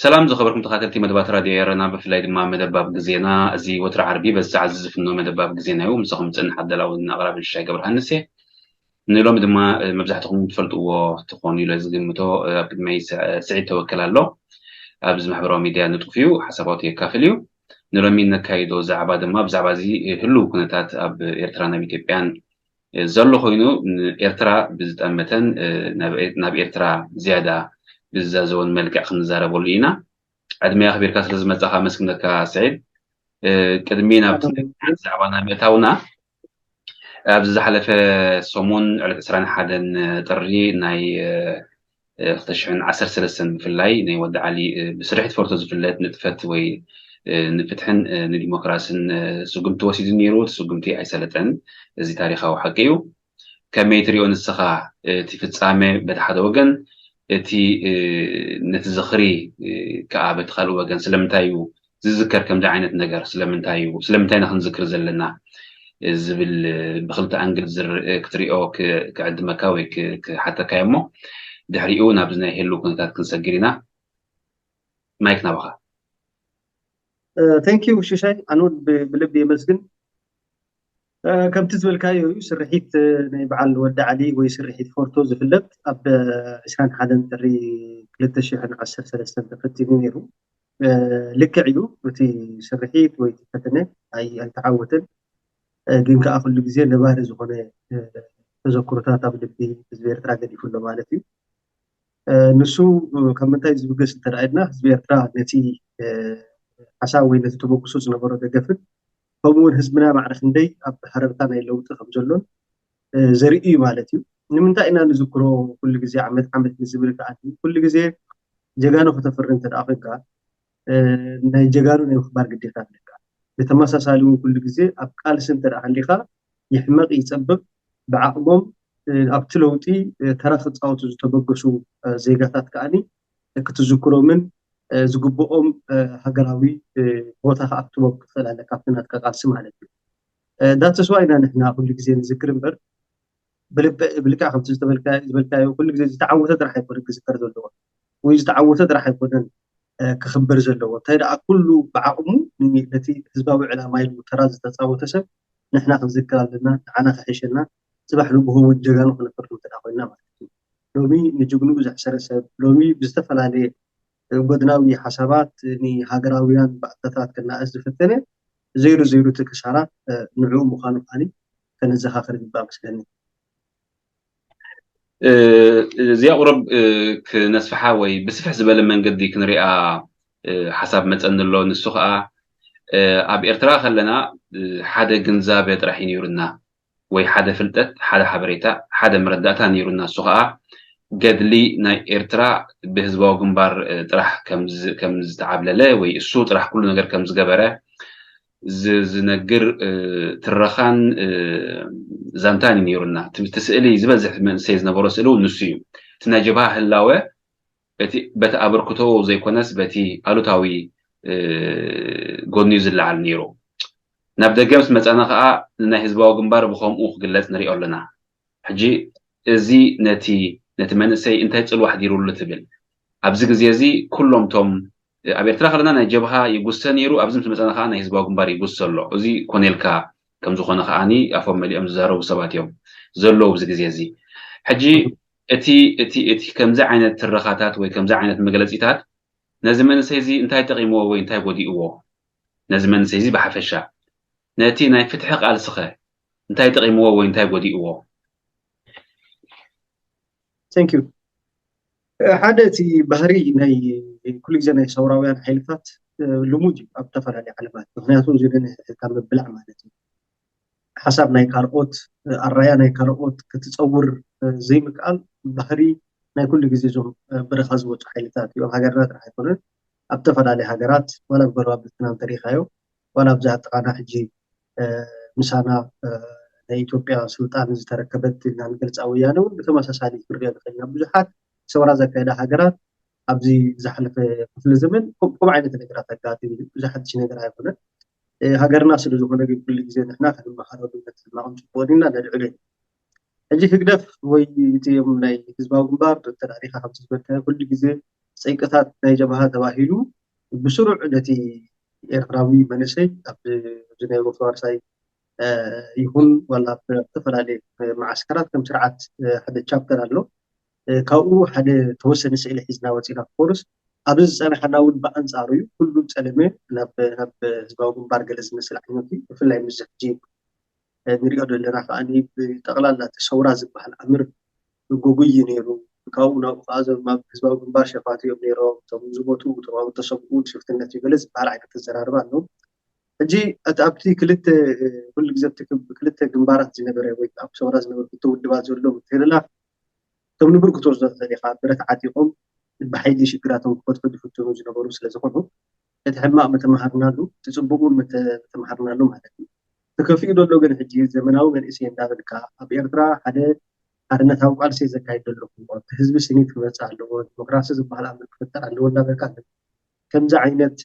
ሰላም ዝኸበርኩም ተኸታተልቲ መደባት ራድዮ ኤረና፣ ብፍላይ ድማ መደብ ኣብ ግዜና። እዚ ወትሪ ዓርቢ በዚ ሰዓት ዝፍኖ መደብ ኣብ ግዜና እዩ። ምሳኹም ዝጸንሕ ኣዳላውን ኣቕራብን ሽሻይ ገብረሃንስ እየ። ንሎሚ ድማ መብዛሕትኹም ትፈልጥዎ ትኾኑ ኢለ ዝግምቶ፣ ኣብ ቅድመይ ስዒድ ተወከል ኣሎ። ኣብዚ ማሕበራዊ ሚድያ ንጡፍ እዩ፣ ሓሳባቱ የካፍል እዩ። ንሎሚ ነካይዶ ዛዕባ ድማ ብዛዕባ እዚ ህሉው ኩነታት ኣብ ኤርትራን ኣብ ኢትዮጵያን ዘሎ ኮይኑ፣ ኤርትራ ብዝጠመተን ናብ ኤርትራ ዝያዳ ብዝዛዘወን መልክዕ ክንዛረበሉ ኢና። ዕድመይ ኣኽቢርካ ስለ ዝመጻኻ ኣመስግነካ ስዒድ። ቅድሚ ናብቲ ዛዕባና ምእታውና፣ ኣብዚ ዝሓለፈ ሰሙን ዕለት ዕስራን ሓደን ጥሪ ናይ ክልተ ሽሕን ዓሰርተ ሰለስተን ብፍላይ ናይ ወዲ ዓሊ ብስርሒት ፎርቶ ዝፍለጥ ንጥፈት ወይ ንፍትሕን ንዲሞክራስን ስጉምቲ ወሲዱ ነይሩ። እቲ ስጉምቲ ኣይሰለጠን። እዚ ታሪኻዊ ሓቂ እዩ። ከመይ ትሪኦ ንስኻ እቲ ፍጻመ በቲ ሓደ ወገን፣ እቲ ነቲ ዝኽሪ ከኣ በቲ ካልእ ወገን ስለምንታይ እዩ ዝዝከር ከምዚ ዓይነት ነገር? ስለምንታይ እዩ፣ ስለምንታይ ኢና ክንዝክር ዘለና ዝብል ብኽልተ ኣንግል ክትሪኦ ክዕድመካ ወይ ክሓተካ እየ እሞ፣ ድሕሪኡ ናብዚ ናይ ህሉ ኩነታት ክንሰግር ኢና። ማይክ ናባኻ። Thank you ሽሻይ፣ ኣነ እውን ብልቢ የመስግን። ከምቲ ዝበልካዮ እዩ፣ ስርሒት ናይ በዓል ወዲ ዓሊ ወይ ስርሒት ፎርቶ ዝፍለጥ ኣብ ዕስራን ሓደን ጥሪ ክልተ ሽሕን ዓሰርተ ሰለስተን ተፈቲኑ ነይሩ። ልክዕ እዩ፣ እቲ ስርሒት ወይ እቲ ፈተነ ኣይተዓወተን። ግን ከዓ ኩሉ ግዜ ነባሪ ዝኾነ ተዘክሮታት ኣብ ልቢ ህዝቢ ኤርትራ ገዲፉ ኣሎ ማለት እዩ። ንሱ ካብ ምንታይ ዝብገስ እንተ ኢልና፣ ህዝቢ ኤርትራ ነቲ ሓሳብ ወይ ነቲ ተበግሶ ዝነበሮ ደገፍን ከምኡ እውን ህዝብና ማዕረ ክንደይ ኣብ ሃረርታ ናይ ለውጢ ከም ዘሎን ዘርኢ እዩ ማለት እዩ። ንምንታይ ኢና ንዝክሮ ኩሉ ግዜ ዓመት ዓመት ንዝብል ከዓ፣ ኩሉ ግዜ ጀጋኑ ከተፍሪ እንተ ደኣ ኮንካ፣ ናይ ጀጋኑ ናይ ምኽባር ግዴታ ኣለካ። ብተመሳሳሊ እውን ኩሉ ግዜ ኣብ ቃልሲ እንተ ደኣ ሃሊኻ፣ ይሕመቕ ይጸብቕ፣ ብዓቕሞም ኣብቲ ለውጢ ተራ ክጻወቱ ዝተበገሱ ዜጋታት ከኣኒ ክትዝክሮምን ዝግብኦም ሃገራዊ ቦታ ክኣክትዎም ክትኽእል ኣለካ፣ ኣብቲ ናትካ ቃልሲ ማለት እዩ። That's why ኢና ንሕና ኩሉ ግዜ ንዝክር እምበር፣ ብልክዕ ከምቲ ዝበልካዮ ኩሉ ግዜ ዝተዓወተ ጥራሕ ኣይኮነን ክዝከር ዘለዎ ወይ ዝተዓወተ ጥራሕ ኣይኮነን ክኽበር ዘለዎ። እንታይ ደኣ ኩሉ ብዓቕሙ ነቲ ህዝባዊ ዕላማ ኢሉ ተራ ዝተፃወተ ሰብ ንሕና ክንዝክር ኣለና። ንዓና ክሕሸና፣ ፅባሕ ንግሆ እውን ጀጋኑ ክነፍሪ እንተ ኮይንና ማለት እዩ። ሎሚ ንጅግንኡ ዘሕሰረ ሰብ፣ ሎሚ ብዝተፈላለየ ጎድናዊ ሓሳባት ንሃገራውያን ባእታታት ክናእስ ዝፈተነ፣ ዘይሩ ዘይሩ እቲ ክሳራ ንዕኡ ምዃኑ ከዓኒ ከነዘኻኽር ይግባእ መስለኒ። እዚኣ ቁሩብ ክነስፍሓ ወይ ብስፍሕ ዝበለ መንገዲ ክንሪኣ ሓሳብ መፀኒ ኣሎ። ንሱ ከዓ ኣብ ኤርትራ ከለና ሓደ ግንዛበ ጥራሕ እዩ ነይሩና፣ ወይ ሓደ ፍልጠት፣ ሓደ ሓበሬታ፣ ሓደ መረዳእታ ነይሩና። እሱ ከዓ ገድሊ ናይ ኤርትራ ብህዝባዊ ግንባር ጥራሕ ከም ዝተዓብለለ ወይ እሱ ጥራሕ ኩሉ ነገር ከም ዝገበረ ዝነግር ትረኻን ዛንታን እዩ ነይሩና። እቲ ስእሊ ዝበዝሕ መንእሰይ ዝነበሮ ስእሊ እውን ንሱ እዩ። እቲ ናይ ጀብሃ ህላወ በቲ ኣበርክቶ ዘይኮነስ በቲ ኣሉታዊ ጎኒ እዩ ዝለዓል ነይሩ። ናብ ደገ ምስ መጻና ከኣ ንናይ ህዝባዊ ግንባር ብኸምኡ ክግለጽ ንሪኦ ኣለና። ሕጂ እዚ ነቲ ነቲ መንእሰይ እንታይ ጽልዋ ኣሕዲሩሉ ትብል? ኣብዚ ግዜ እዚ ኩሎም ቶም ኣብ ኤርትራ ከለና ናይ ጀብሃ ይጉሰ ነይሩ፣ ኣብዚ ምስ መጻና ከኣ ናይ ህዝባዊ ግንባር ይጉሰ ኣሎ። እዚ ኮነ ኢልካ ከም ዝኾነ ከኣኒ ኣፎም መሊኦም ዝዛረቡ ሰባት እዮም ዘለዉ ኣብዚ ግዜ እዚ። ሕጂ እቲ እቲ እቲ ከምዚ ዓይነት ትረኻታት ወይ ከምዚ ዓይነት መግለጺታት ነዚ መንእሰይ እዚ እንታይ ጠቒምዎ ወይ እንታይ ጎዲእዎ? ነዚ መንእሰይ እዚ ብሓፈሻ ነቲ ናይ ፍትሒ ቃልስኸ እንታይ ጠቒምዎ ወይ እንታይ ጎዲእዎ? Thank you። ሓደ እቲ ባህሪ ናይ ኩሉ ግዜ ናይ ሰውራውያን ሓይልታት ልሙድ እዩ ኣብ ዝተፈላለዩ ዓለማት። ምክንያቱ እዚ ካብ ምብላዕ ማለት እዩ። ሓሳብ ናይ ካልኦት ኣራያ ናይ ካልኦት ክትፀውር ዘይምክኣል ባህሪ ናይ ኩሉ ግዜ እዞም በረኻ ዝወፁ ሓይልታት እዮም። ሃገርና ጥራሕ ኣይኮነን፣ ኣብ ዝተፈላለዩ ሃገራት ዋላ ኣብ ጎረባብትና እንተሪኢኻዮ ዋላ ኣብዚ ኣብ ጥቓና ሕጂ ምሳና ናይ ኢትዮጵያ ስልጣን ዝተረከበት ኢልና ንገልፃ። ወያነ እውን ብተመሳሳሊ ክንሪኦ ንኽእል ኢና። ብዙሓት ሰውራ ዘካየዳ ሃገራት ኣብዚ ዝሓለፈ ክፍለ ዘመን ከምኡ ዓይነት ነገራት ኣጋጢሙ። ብዙሓት ነገር ኣይኮነን። ሃገርና ስለ ዝኾነ ግን ኩሉ ግዜ ንሕና ክንመሃረሉ ነቲ ሕማቕን ፅቡቕን ኢና ነልዕሎ ኢና። ሕጂ ህግደፍ ወይ እቲኦም ናይ ህዝባዊ ግንባር ተራሪኻ ከምቲ ዝበልካዮ ኩሉ ግዜ ፀይቅታት ናይ ጀብሃ ተባሂሉ ብስሩዕ ነቲ ኤርትራዊ መንእሰይ ኣብዚ ናይ ወፍሪ ዋርሳይ ይኹን ዋላ ኣብ ዝተፈላለዩ መዓስከራት ከም ስርዓት ሓደ ቻፕተር ኣሎ። ካብኡ ሓደ ተወሰነ ስእሊ ሒዝና ወፂና ኮርስ ኣብዚ ዝፀናሓና እውን ብኣንፃሩ እዩ። ኩሉ ፀለመ ናብ ህዝባዊ ግንባር ገለ ዝመስል ዓይነት እዩ። ብፍላይ ምስ ሕጂ ንሪኦ ዘለና ከዓ ብጠቕላላ እቲ ሰውራ ዝበሃል ኣምር ጎጉይ እዩ ነይሩ። ካብኡ ናብኡ ከዓ እዞም ኣብ ህዝባዊ ግንባር ሸፋቱ እዮም ነይሮም። እቶም ዝሞቱ እቶም ኣብ ተሰብኡ ሽፍትነት እዩ ገለ ዝበሃል ዓይነት ኣዘራርባ ኣለዉ። ሕጂ ኣብቲ ክልተ ኩሉ ግዜ ኣብቲ ክልተ ግንባራት ዝነበረ ወይ ኣብ ሰውራ ዝነበሩ ክልተ ውድባት ዘሎ ምትህልላፍ ከም ንቡር ክትወስዶ ትኽእል ኢኻ። ብረት ዓጢቖም ብሓይሊ ሽግራቶም ክፈትሑ ዝፍትኑ ዝነበሩ ስለ ዝኾኑ እቲ ሕማቕ ምተምሃርናሉ እቲ ፅቡቕ እውን ምተምሃርናሉ ማለት እዩ። ተከፊኡ ዘሎ ግን ሕጂ ዘመናዊ መንእሰይ እንዳበልካ ኣብ ኤርትራ ሓደ ሓርነታዊ ቃልሲ ዘካይድ ዘለኹ እቲ ህዝቢ ስኒት ክመፅእ ኣለዎ፣ ዲሞክራሲ ዝበሃል ኣምር ክፍጠር ኣለዎ እንዳበልካ ከምዚ ዓይነት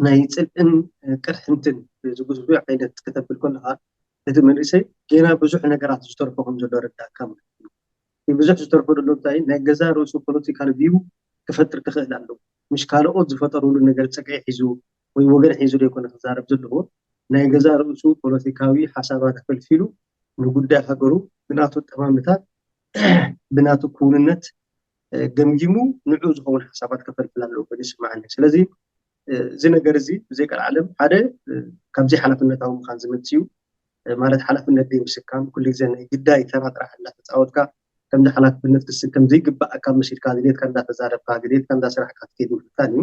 ናይ ፅልእን ቅርሕንትን ዝጉስጉ ዓይነት ክተብል ከለካ እቲ መንእሰይ ጌና ብዙሕ ነገራት ዝተርፎ ከም ዘሎ ረዳእካ ማለት እዩ። እቲ ብዙሕ ዝተርፎ ዘሎ እንታይ ናይ ገዛ ርእሱ ፖለቲካል ቪው ክፈጥር ክኽእል ኣለዎ። ምሽ ካልኦት ዝፈጠሩሉ ነገር ፀግዒ ሒዙ ወይ ወገን ሒዙ ዘይኮነ ክዛረብ ዘለዎ ናይ ገዛ ርእሱ ፖለቲካዊ ሓሳባት ኣፈልፊሉ ንጉዳይ ሃገሩ ብናቱ ጠማምታት ብናቱ ክውንነት ገምጊሙ ንዑ ዝኸውን ሓሳባት ከፈልፍል ኣለዎ ኮይኑ ይስምዓኒ። ስለዚ እዚ ነገር እዚ ብዘይ ቀልዓለም ሓደ ካብዚ ሓላፍነታዊ ምዃን ዝመፅእ እዩ። ማለት ሓላፍነት ዘይምስካም ኩሉ ግዜ ናይ ግዳይ ተራ ጥራሕ እንዳተፃወትካ ከምዚ ሓላፍነት ክስከም ዘይግባኣካ መሲልካ ድሌትካ እንዳተዛረብካ ድሌትካ እንዳሰራሕካ ትከይድ ምፍታን እዩ።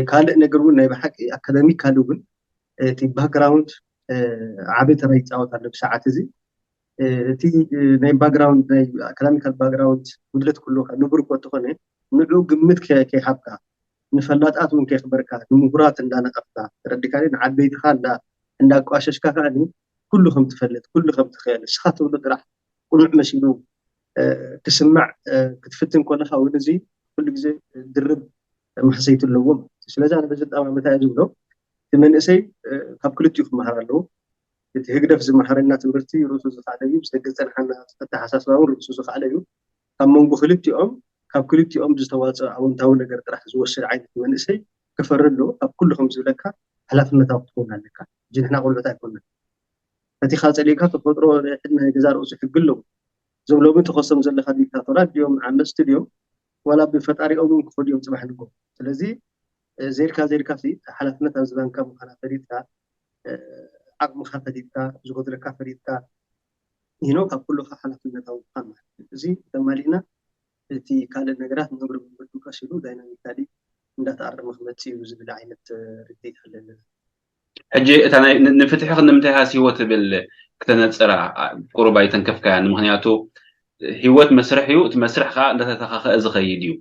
ካልእ ነገር እውን ናይ ብሓቂ ኣካዳሚካሊ እውን እቲ ባክግራውንድ ዓቢ ተራ ይፃወት ኣሎ ብሰዓት እዚ። እቲ ናይ ባክግራውንድ ናይ ኣካዳሚካል ባክግራውንድ ጉድለት ክህልወካ ንቡር እኮ እንተኾነ ንዑ ግምት ከይሃብካ ንፈላጣት እውን ከየኽበርካ ንምሁራት እንዳነቐፍካ ተረዲካ ንዓበይትኻ እንዳቋሸሽካ ከዓ ኩሉ ከም ትፈልጥ ኩሉ ከም ትኽእል ንስኻ ትብሎ ጥራሕ ቅኑዕ መሲሉ ክስማዕ ክትፍትን ከለካ እውን እዚ ኩሉ ግዜ ድርብ ማህሰይቲ ኣለዎ ማለት እዩ። ስለዚ ኣነ በዚ ኣጠማምታ እየ ዝብሎ እቲ መንእሰይ ካብ ክልቲኡ ክመሃር ኣለዎ። እቲ ህግደፍ ዝመሃረና ትምህርቲ ርእሱ ዝኽኣለ እዩ። ብሰንኪ ዝፀንሓና ኣተሓሳስባ እውን ርእሱ ዝኽኣለ እዩ። ካብ መንጎ ክልቲኦም ካብ ክልቲኦም ዝተዋፀ ኣወንታዊ ነገር ጥራሕ ዝወስድ ዓይነት መንእሰይ ክፈሪ ኣለዎ። ካብ ኩሉ ከም ዝብለካ ሓላፍነታዊ ክትኸውን ኣለካ። ሕጂ ንሕና ቆልዑት ኣይኮንና። ፈቲኻ ፀሊእካ ተፈጥሮ ናይ ዕድመ ናይ ገዛ ርእሱ ሕጊ ኣለዎ። እዞም ሎሚ ተኸሶም ዘለኻ ዲክታቶራት ድዮም ዓመፅቲ ድዮም ዋላ ብፈጣሪኦም እውን ክኸዱ እዮም ፅባሕ ንግሆ። ስለዚ ዘይልካ ዘይልካ ሓላፍነት ኣብ ዝባንካ ምዃና ፈሊጥካ ዓቕምኻ ፈሊጥካ ዝጎድለካ ፈሊጥካ ይኖ ካብ ኩሉ ሓላፍነታዊ ምዃን ማለት እዩ። እዚ ተማሊእና እቲ ካልእ ነገራት ንእግሪ መንገዱ ቀስ ኢሉ ዳይናሚካሊ እንዳተኣረመ ክመፅእ እዩ ዝብል ዓይነት ርድኢት ኣለኒ። ሕጂ እታ ንፍትሒ ክንምንታይ ሃስይዎ ትብል ክተነፅራ ቁሩብ ኣይተንከፍካያን። ምክንያቱ ህይወት መስርሕ እዩ። እቲ መስርሕ ከዓ እንዳተተኻኸአ ዝኸይድ እዩ።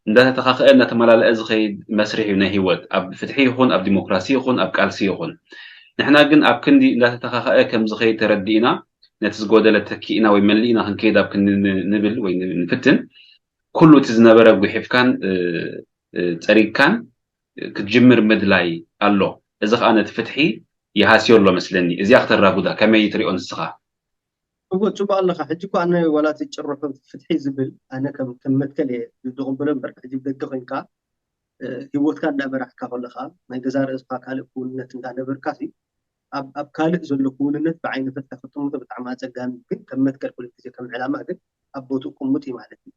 እንዳተተኻኸአ እንዳተመላለአ ዝኸይድ መስርሕ እዩ ናይ ህይወት ኣብ ፍትሒ ይኹን ኣብ ዲሞክራሲ ይኹን ኣብ ቃልሲ ይኹን። ንሕና ግን ኣብ ክንዲ እንዳተተኻኸአ ከም ዝኸይድ ተረዲእና ነቲ ዝጎደለ ተኪእና ወይ መሊእና ክንከይድ ኣብ ክንዲ ንብል ወይ ንፍትን ኩሉ እቲ ዝነበረ ጉሒፍካን ፀሪግካን ክትጅምር ምድላይ ኣሎ። እዚ ከዓ ነቲ ፍትሒ ይሃስዮ ኣሎ መስለኒ። እዚኣ ክተራጉዳ ከመይ ትሪኦ ንስኻ? እወ ፅቡቅ ኣለካ። ሕጂ እኮ ኣነ ዋላ እቲ ጭርሖ ፍትሒ ዝብል ኣነ ከም ከም መትከል እየ ዝቕበሎ እምበር ሕጂ ብደገ ኮይንካ ሂወትካ እንዳመራሕካ ከለካ ናይ ገዛ ርእስካ ካልእ ክውንነት እንዳነበርካ ሲ ኣብ ኣብ ካልእ ዘሎ ክውንነት ብዓይኒ ፍትሒ ክጥምቶ ብጣዕሚ ኣፀጋሚ ግን ከም መትከል ኩሉ ግዜ ከም ዕላማ ግን ኣብ ቦትኡ ቅሙጥ እዩ ማለት እዩ።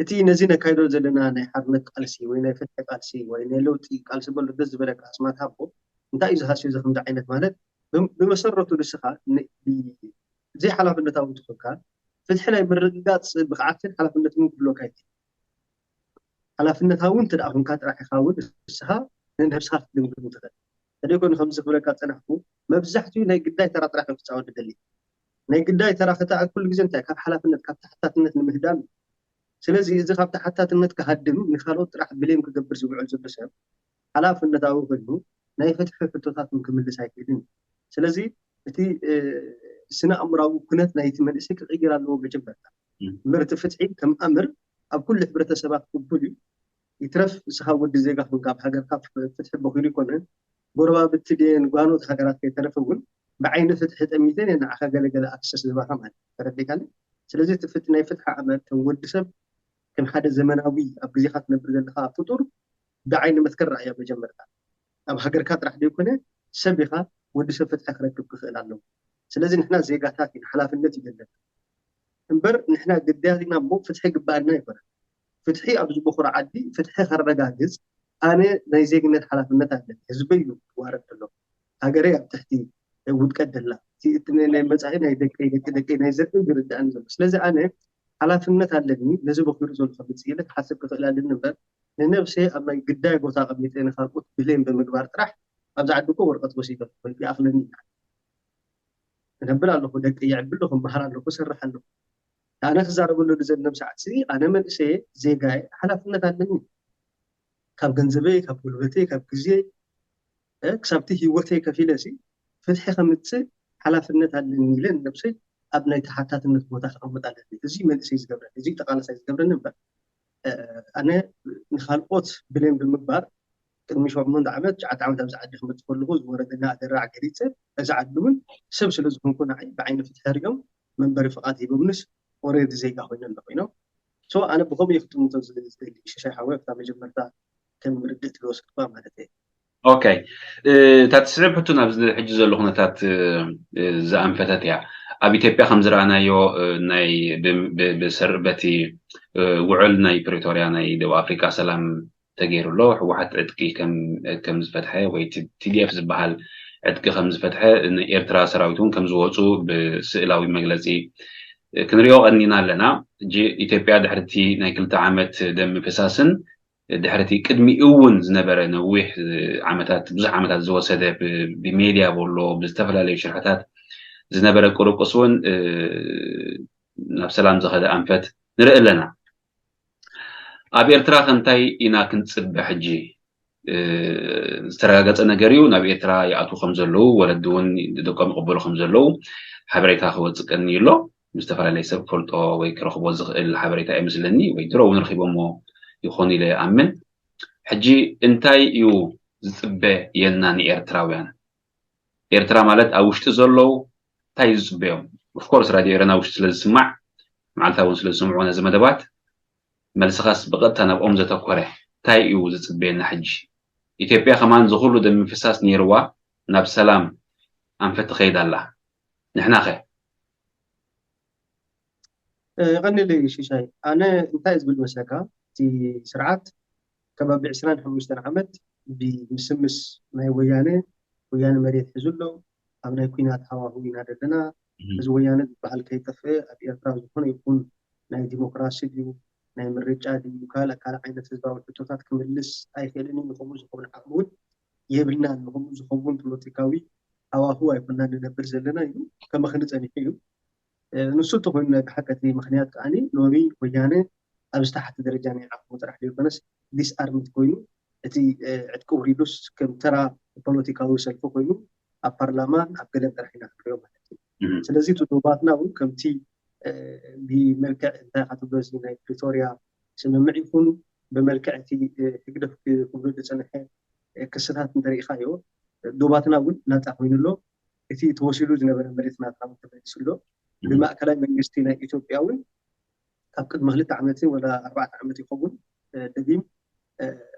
እቲ ነዚ ነካይዶ ዘለና ናይ ሓርነት ቃልሲ ወይ ናይ ፍትሒ ቃልሲ ወይ ናይ ለውጢ ቃልሲ በሉ ደስ ዝበለካ ኣስማት ሃቦ እንታይ እዩ ዝሃስዮ እዚ ከምዚ ዓይነት ማለት ብመሰረቱ ንስኻ ዘይሓላፍነታዊ እንትኾንካ ፍትሒ ናይ ምርግጋፅ ብቕዓትን ሓላፍነትን እውን ክህልወካ ይኽእል። ሓላፍነታዊ እንተ ደኣ ኮንካ ጥራሕ ኢኻ እውን ንስኻ ንነብስኻ ክትግምግም ትኽእል። ተደይኮኑ ከምዚ ክብለካ ዝፀናሕኩ መብዛሕትኡ ናይ ግዳይ ተራ ጥራሕ እዩ ክፃወት ዝደሊ። ናይ ግዳይ ተራ ከተኣ ኩሉ ግዜ እንታይ ካብ ሓላፍነት ካብ ተሓታትነት ንምህዳም እዩ። ስለዚ እዚ ካብ ተሓታትነት ክሃድም ንካልኦት ጥራሕ ብሌም ክገብር ዝውዕል ዘሎ ሰብ ሓላፍነታዊ ኮይኑ ናይ ፍትሒ ሕቶታት እውን ክምልስ ኣይክእልን እዩ። ስለዚ እቲ ስነ ኣእምራዊ ኩነት ናይቲ መንእሰይ ክቕይር ኣለዎ መጀመርታ። እምበር እቲ ፍትሒ ከም ኣምር ኣብ ኩሉ ሕብረተሰባት ቅቡል እዩ። ይትረፍ ንስኻ ወዲ ዜጋ ኮንካ ኣብ ሃገርካ ፍትሒ በኺሩ ኣይኮነን። ጎረባብቲ ድየን ጓኖት ሃገራት ከይተረፈ እውን ብዓይኒ ፍትሒ ጠሚተን እየን ንዓኻ ገለገለ ኣክሰስ ዝህባኻ ማለት እዩ። ተረዲእካኒ? ስለዚ እቲ ፍት ናይ ፍትሒ ኣመር ከም ወዲ ሰብ ከም ሓደ ዘመናዊ ኣብ ግዜኻ ትነብር ዘለኻ ፍጡር ብዓይኒ መትከል ረኣያ መጀመርታ። ኣብ ሃገርካ ጥራሕ ዘይኮነ ሰብ ኢኻ፣ ወዲ ሰብ ፍትሒ ክረክብ ክኽእል ኣለዎ። ስለዚ ንሕና ዜጋታት ኢና፣ ሓላፍነት እዩ ዘለና። እምበር ንሕና ግዳያት ኢና እሞ ፍትሒ ግባኣና ኣይኮነን። ፍትሒ ኣብ ዝበኹር ዓዲ ፍትሒ ከረጋግጽ ኣነ ናይ ዜግነት ሓላፍነት ኣለኒ። ህዝበይ እዩ ክዋረድ ዘሎ። ሃገረይ ኣብ ትሕቲ ውድቀት ደላ። እቲ ናይ መጻኢ ናይ ደቀይ ደቂ ደቀይ ናይ ዘርኢ ዝርዳእኒ ዘሎ። ስለዚ ኣነ ሓላፍነት ኣለኒ። ነዚ በኺሩ ዘሎ ከምጽእ ኢለ ክሓስብ ክኽእል ኣለኒ እምበር ንነብሰይ ኣብ ናይ ግዳይ ቦታ ኣቐሚጠ ንኻልኦት ብሌም ብምግባር ጥራሕ ኣብዚ ዓዲ እኮ ወረቐት ወሲደ ይኣኽለኒ። ክነብር ኣለኹ፣ ደቂ የዕቢ ኣለኹ፣ መሃር ኣለኹ፣ ሰርሕ ኣለኹ። ኣነ ክዛረበሉ ዘለም ሰዓት እዚ ኣነ መንእሰየ ዜጋየ ሓላፍነት ኣለኒ። ካብ ገንዘበይ፣ ካብ ጉልበተይ፣ ካብ ግዜ ክሳብቲ ህይወተይ ከፊለ ሲ ፍትሒ ከምፅእ ሓላፍነት ኣለኒ ኢለ ንነብሰይ ኣብ ናይ ተሓታትነት ቦታ ክቐምጥ ኣለኒ። እዚ መንእሰይ ዝገብረኒ፣ እዚ ተቃላሳይ ዝገብረኒ እምበር ኣነ ንካልኦት ብሌም ብምግባር ቅድሚ ሸሞንተ ዓመት ትሽዓተ ዓመት ኣብዚ ዓዲ ክመፅእ ከለኹ ዝወረደና ኣደራዕ ገሊፀ እዚ ዓዲ እውን ሰብ ስለ ዝኾንኩ ንዓይ ብዓይኒ ፍትሒ ሪኦም መንበሪ ፍቓድ ሂቦምንስ ኦሬዲ ዜጋ ኮይነ ኣለኹ ኢሎም። ሶ ኣነ ብኸምኡ እየ ክጥምቶ ዝደሊ ሽሻይ ሓወ ኣብታ መጀመርታ ከም ርድእት ዝወሰድኩዋ ማለት እየ። ኦኬ፣ እታ ትስዕብ ሕቶ ናብዚ ሕጂ ዘሎ ኩነታት ዝኣንፈተት እያ። ኣብ ኢትዮጵያ ከም ዝረኣናዮ ናይ ብሰር በቲ ውዕል ናይ ፕሪቶርያ ናይ ደቡብ ኣፍሪካ ሰላም ተገይሩ ኣሎ። ህወሓት ዕጥቂ ከም ዝፈትሐ ወይ ቲዲኤፍ ዝበሃል ዕጥቂ ከም ዝፈትሐ ንኤርትራ ሰራዊት እውን ከም ዝወፁ ብስእላዊ መግለፂ ክንሪኦ ቀኒና ኣለና። ሕጂ ኢትዮጵያ ድሕርቲ ናይ ክልተ ዓመት ደም ምፍሳስን ድሕርቲ ቅድሚኡ እውን ዝነበረ ነዊሕ ዓመታት ብዙሕ ዓመታት ዝወሰደ ብሜድያ በሎ ብዝተፈላለዩ ሽርሕታት ዝነበረ ቁርቁስ እውን ናብ ሰላም ዝኸደ ኣንፈት ንርኢ ኣለና። ኣብ ኤርትራ ከ እንታይ ኢና ክንፅበ ሕጂ? ዝተረጋገፀ ነገር እዩ። ናብ ኤርትራ ይኣትዉ ከም ዘለዉ ወለዲ እውን ደቆም ይቕበሉ ከም ዘለዉ ሓበሬታ ክወፅእ ቀኒ ኣሎ። ምስ ዝተፈላለየ ሰብ ክፈልጦ ወይ ክረኽቦ ዝኽእል ሓበሬታ እየ መስለኒ ወይ ድሮ እውን ረኺቦሞ ይኾኑ ኢለ ኣምን። ሕጂ እንታይ እዩ ዝፅበ የልና ንኤርትራውያን? ኤርትራ ማለት ኣብ ውሽጢ ዘለዉ እንታይ እዩ ዝፅበዮም? ኦፍኮርስ ራድዮ ኤረና ውሽጢ ስለ ዝስማዕ መዓልታ እውን ስለ ዝስምዑ ነዚ መደባት መልስኻስ ብቐጥታ ናብኦም ዘተኮረ እንታይ እዩ ዝፅበየና ሕጂ? ኢትዮጵያ ከማን ዝኹሉ ደም ምፍሳስ ነይርዋ ናብ ሰላም ኣንፈት ትኸይድ ኣላ። ንሕና ኸ? ቀኒለይ ሽሻይ ኣነ እንታይ ዝብል መሰካ እቲ ስርዓት ከባቢ ዕስራን ሓሙሽተን ዓመት ብምስምስ ናይ ወያነ ወያነ መሬት ሒዙ ኣሎ ኣብ ናይ ኩናት ሃዋሁ ኢና ዘለና እዚ ወያነ ዝበሃል ከይጠፍአ ኣብ ኤርትራ ዝኾነ ይኹን ናይ ዲሞክራሲ ድዩ ናይ ምርጫ ድዩ ካልእ ካልእ ዓይነት ህዝባዊ ሕቶታት ክምልስ ኣይኽእልን እዩ ንከምኡ ዝኸውን ዓቕሚ እውን የብልናን ንከምኡ ዝኸውን ፖለቲካዊ ሃዋሁ ኣይኮናን ንነብር ዘለና ኢሉ ከመኽኒ ፀኒሑ እዩ ንሱ እንተኮይኑ ናይ ብሓቂ እቲ ምክንያት ከዓኒ ሎሚ ወያነ ኣብ ዝተሓተ ደረጃ ናይ ዓቕሙ ጥራሕ ዘይኮነስ ዲስኣርምድ ኮይኑ እቲ ዕጥቂ ውሪዱስ ከም ተራ ፖለቲካዊ ሰልፊ ኮይኑ ኣብ ፓርላማን ኣብ ገለን ጥራሕ ኢና ክንሪኦ ማለት እዩ። ስለዚ እቲ ዶባትና እውን ከምቲ ብመልክዕ እንታይ ኢኻ ትብሎ እዚ ናይ ፕሪቶርያ ስምምዕ ይኹን ብመልክዕ እቲ ህግደፍ ክብሎ ዝፀንሐ ክስታት እንተሪኢኻዮ ዶባትና እውን ናፃ ኮይኑ ኣሎ። እቲ ተወሲዱ ዝነበረ መሬት ናትና እውን ተመሊሱ ኣሎ። ብማእከላይ መንግስቲ ናይ ኢትዮጵያ እውን ካብ ቅድሚ ክልተ ዓመት ወላ ኣርባዕተ ዓመት ይኸውን ደጊም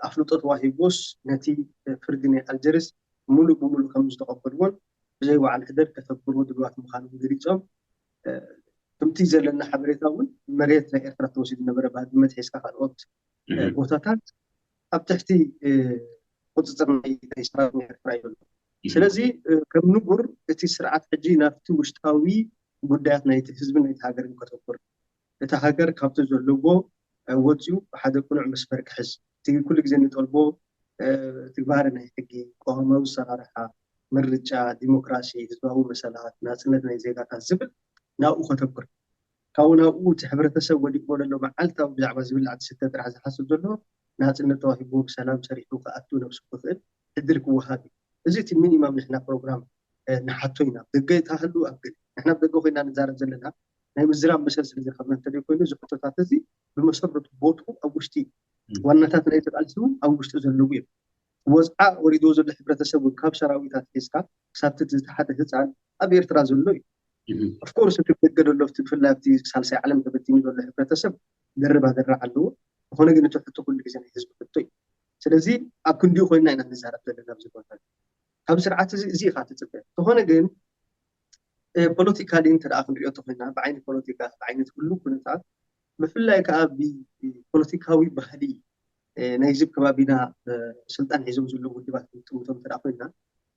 ኣፍልጦ ተዋሂቦስ ነቲ ፍርዲ ናይ ኣልጀርስ ሙሉእ ብሙሉእ ከም ዝተቐበልዎን ብዘይ ወዓል ሕደር ከተግብርዎ ድልዋት ምዃኖም ገሊፆም። ከምቲ ዘለና ሓበሬታ እውን መሬት ናይ ኤርትራ ተወሲዱ ነበረ ባድመ ተሒዝካ ካልኦት ቦታታት ኣብ ትሕቲ ቁፅፅር ናይ ሰራዊት ናይ ኤርትራ እዩ ዘሎ። ስለዚ ከም ንቡር እቲ ስርዓት ሕጂ ናብቲ ውሽጣዊ ጉዳያት ናይቲ ህዝብን ናይቲ ሃገርን ከተኩር እታ ሃገር ካብቲ ዘለዎ ወፂኡ ሓደ ቅኑዕ መስመር ክሕዝ እቲ ኩሉ ግዜ ንጠልቦ ትግባረ ናይ ሕጊ፣ ቅዋማዊ ኣሰራርሓ፣ ምርጫ፣ ዲሞክራሲ፣ ህዝባዊ መሰላት፣ ናፅነት ናይ ዜጋታት ዝብል ናብኡ ከተኩር። ካብኡ ናብኡ እቲ ሕብረተሰብ ወዲቕዎ ዘሎ መዓልታዊ ብዛዕባ ዝብላዕ ዝስተ ጥራሕ ዝሓስብ ዘሎ ናፅነት ተዋሂብዎ ብሰላም ሰሪሑ ክኣቱ ነብሱ ክኽእል ዕድል ክወሃብ እዩ። እዚ እቲ ሚኒማም ንሕና ፕሮግራም ንሓቶ ኢና። ደገ ተሃሉ ኣብ ገለ ንሕና ኣብ ደገ ኮይና ንዛረብ ዘለና ናይ ምዝራብ መሰል ስለ ዝረኸብና እንተደይ ኮይኑ፣ እዚ ሕቶታት እዚ ብመሰረቱ ቦትኡ ኣብ ውሽጢ ዋናታት ናይ ተቃልሲ እውን ኣብ ውሽጢ ዘለዉ እዮም። ወፅዓ ወሪድዎ ዘሎ ሕብረተሰብ እውን ካብ ሰራዊታት ሒዝካ ክሳብ እቲ ዝተሓተ ህፃን ኣብ ኤርትራ ዘሎ እዩ። ኦፍኮርስ እቲ ደገ ዘሎ ኣብቲ ብፍላይ ኣብቲ ሳልሳይ ዓለም ተበቲኑ ዘሎ ሕብረተሰብ ደርብ ኣደራዕ ኣለዎ። ዝኾነ ግን እቲ ሕቶ ኩሉ ግዜ ናይ ህዝቢ ሕቶ እዩ። ስለዚ ኣብ ክንዲኡ ኮይና ኢና ንዛረብ ዘለና ኣብዚ ቦታ። ካብ ስርዓት እዚ እዚ ኢኻ ትፅበ። ዝኾነ ግን ፖለቲካሊ እንተ ደኣ ክንሪኦ ተኮይና ብዓይኒ ፖለቲካ ብዓይነት ኩሉ ኩነታት ብፍላይ ከዓ ብፖለቲካዊ ባህሊ ናይዚ ከባቢና ስልጣን ሒዞም ዘለዉ ውድባት ክንጥምቶም እንተ ኮይና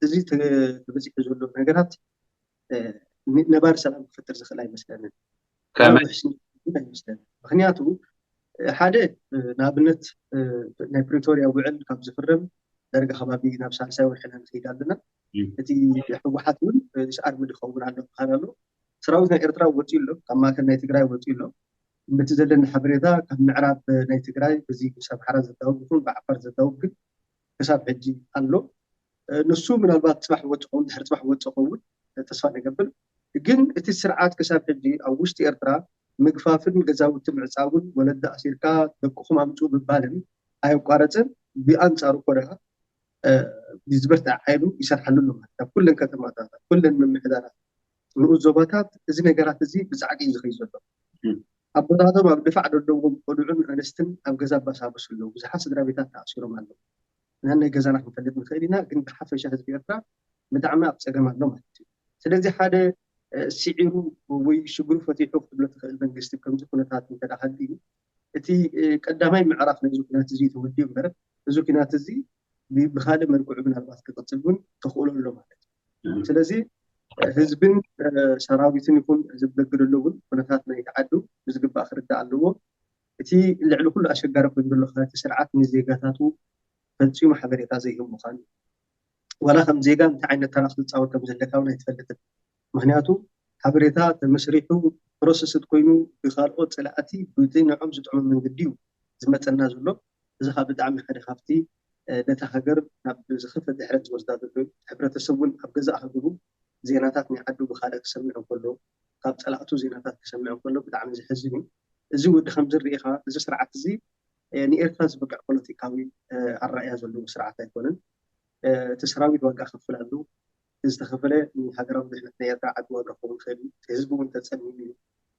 እዚ ተበፂሑ ዘሎ ነገራት ነባሪ ሰላም ክፈጥር ዝኽእል ኣይመስለንን። ኣይመስለንን። ምክንያቱ ሓደ ንኣብነት ናይ ፕሪቶርያ ውዕል ካብ ዝፍረም ደርጋ ከባቢ ናብ ሳልሳይ ወርሕና ንኸይድ ኣለና። እቲ ህወሓት እውን ዲስኣርምድ ይኸውን ኣሎ ክበሃል ኣሎ። ሰራዊት ናይ ኤርትራ ወፂኡ ኣሎ፣ ካብ ማእከል ናይ ትግራይ ወፂኡ ኣሎ። በቲ ዘለኒ ሓበሬታ ካብ ምዕራብ ናይ ትግራይ በዚ ምስ ኣምሓራ ዘዳውብ ይኹን ብዓፋር ዘዳውብ ግን ክሳብ ሕጂ ኣሎ። ንሱ ምናልባት ፅባሕ ወፅ ኸውን ድሕሪ ፅባሕ ወፅ ኸውን ተስፋ ንገብር። ግን እቲ ስርዓት ክሳብ ሕጂ ኣብ ውሽጢ ኤርትራ ምግፋፍን ገዛውቲ ምዕፃውን ወለዲ ኣሲርካ ደቅኹም ኣምፅኡ ምባልን ኣየቋረፅን። ብኣንፃሩ ኮ ደኣ ብዝበርትዐ ሓይሉ ይሰርሓሉ ኣሎ ማለት ኣብ ኩለን ከተማታት ኣብ ኩለን ምምሕዳራት ንኡስ ዞባታት እዚ ነገራት እዚ ብፃዕቂ እዩ ዝኸይ ዘሎ። ኣቦታቶም ኣብ ድፋዕ ዘለዎም ቆልዑን ኣንስትን ኣብ ገዛ ኣባሳበሱ ኣለዉ። ብዙሓት ስድራ ቤታት ተኣሲሮም ኣለዉ። ነናይ ገዛና ክንፈልጥ ንኽእል ኢና፣ ግን ብሓፈሻ ህዝቢ ኤርትራ ብጣዕሚ ኣብ ፀገም ኣሎ ማለት እዩ። ስለዚ ሓደ ስዒሩ ወይ ሽግሩ ፈቲሑ ክትብሎ ትኽእል መንግስቲ ከምዚ ኩነታት እንተ ሃልዩ እቲ ቀዳማይ ምዕራፍ ናይዚ ኩናት እዚ ተወዲኡ እምበር እዚ ኩናት እዚ ብካልእ መልክዑ ምናልባት ክቕፅል እውን ተኽእሎ ኣሎ ማለት እዩ። ስለዚ ህዝብን ሰራዊትን ይኹን ዝብለግደሎ እውን ኩነታት ናይቲ ዓዱ ብዝግባእ ክርዳእ ኣለዎ። እቲ ልዕሊ ኩሉ ኣሸጋሪ ኮይኑ ዘሎ እቲ ስርዓት ንዜጋታቱ ፈፂሙ ሓበሬታ ዘይህብ ምዃኑ ዋላ ከም ዜጋ እንታይ ዓይነት ተራ ክትፃወት ከም ዘለካ እውን ኣይትፈልጥን። ምክንያቱ ሓበሬታ ተመስሪሑ ፕሮሰስድ ኮይኑ ብካልኦት ፀላእቲ ብቲ ንዖም ዝጥዕሙ መንገዲ እዩ ዝመፀና ዘሎ። እዚ ከዓ ብጣዕሚ ሓደ ካብቲ ነታ ሃገር ናብ ዝኸፈ ድሕረት ዝወስዳ ዘሎ እዩ። ሕብረተሰብ እውን ኣብ ገዛእ ሃገሩ ዜናታት ናይ ዓዱ ብካልእ ክሰምዕ እንከሎ ካብ ፀላእቱ ዜናታት ክሰምዕ እንከሎ ብጣዕሚ ዘሕዝን እዩ። እዚ ወዲ ከምዚ ርኢኻ እዚ ስርዓት እዚ ንኤርትራ ዝበቅዕ ፖለቲካዊ ኣራእያ ዘለዎ ስርዓት ኣይኮነን። እቲ ሰራዊት ዋጋ ከፍል ኣሎ። ዝተኸፈለ ንሃገራዊ ድሕነት ናይ ኤርትራ ዓቢ ዋጋ ክኸውን ይኽእል እዩ። እቲ ህዝቢ እውን ተጸሚሙ እዩ።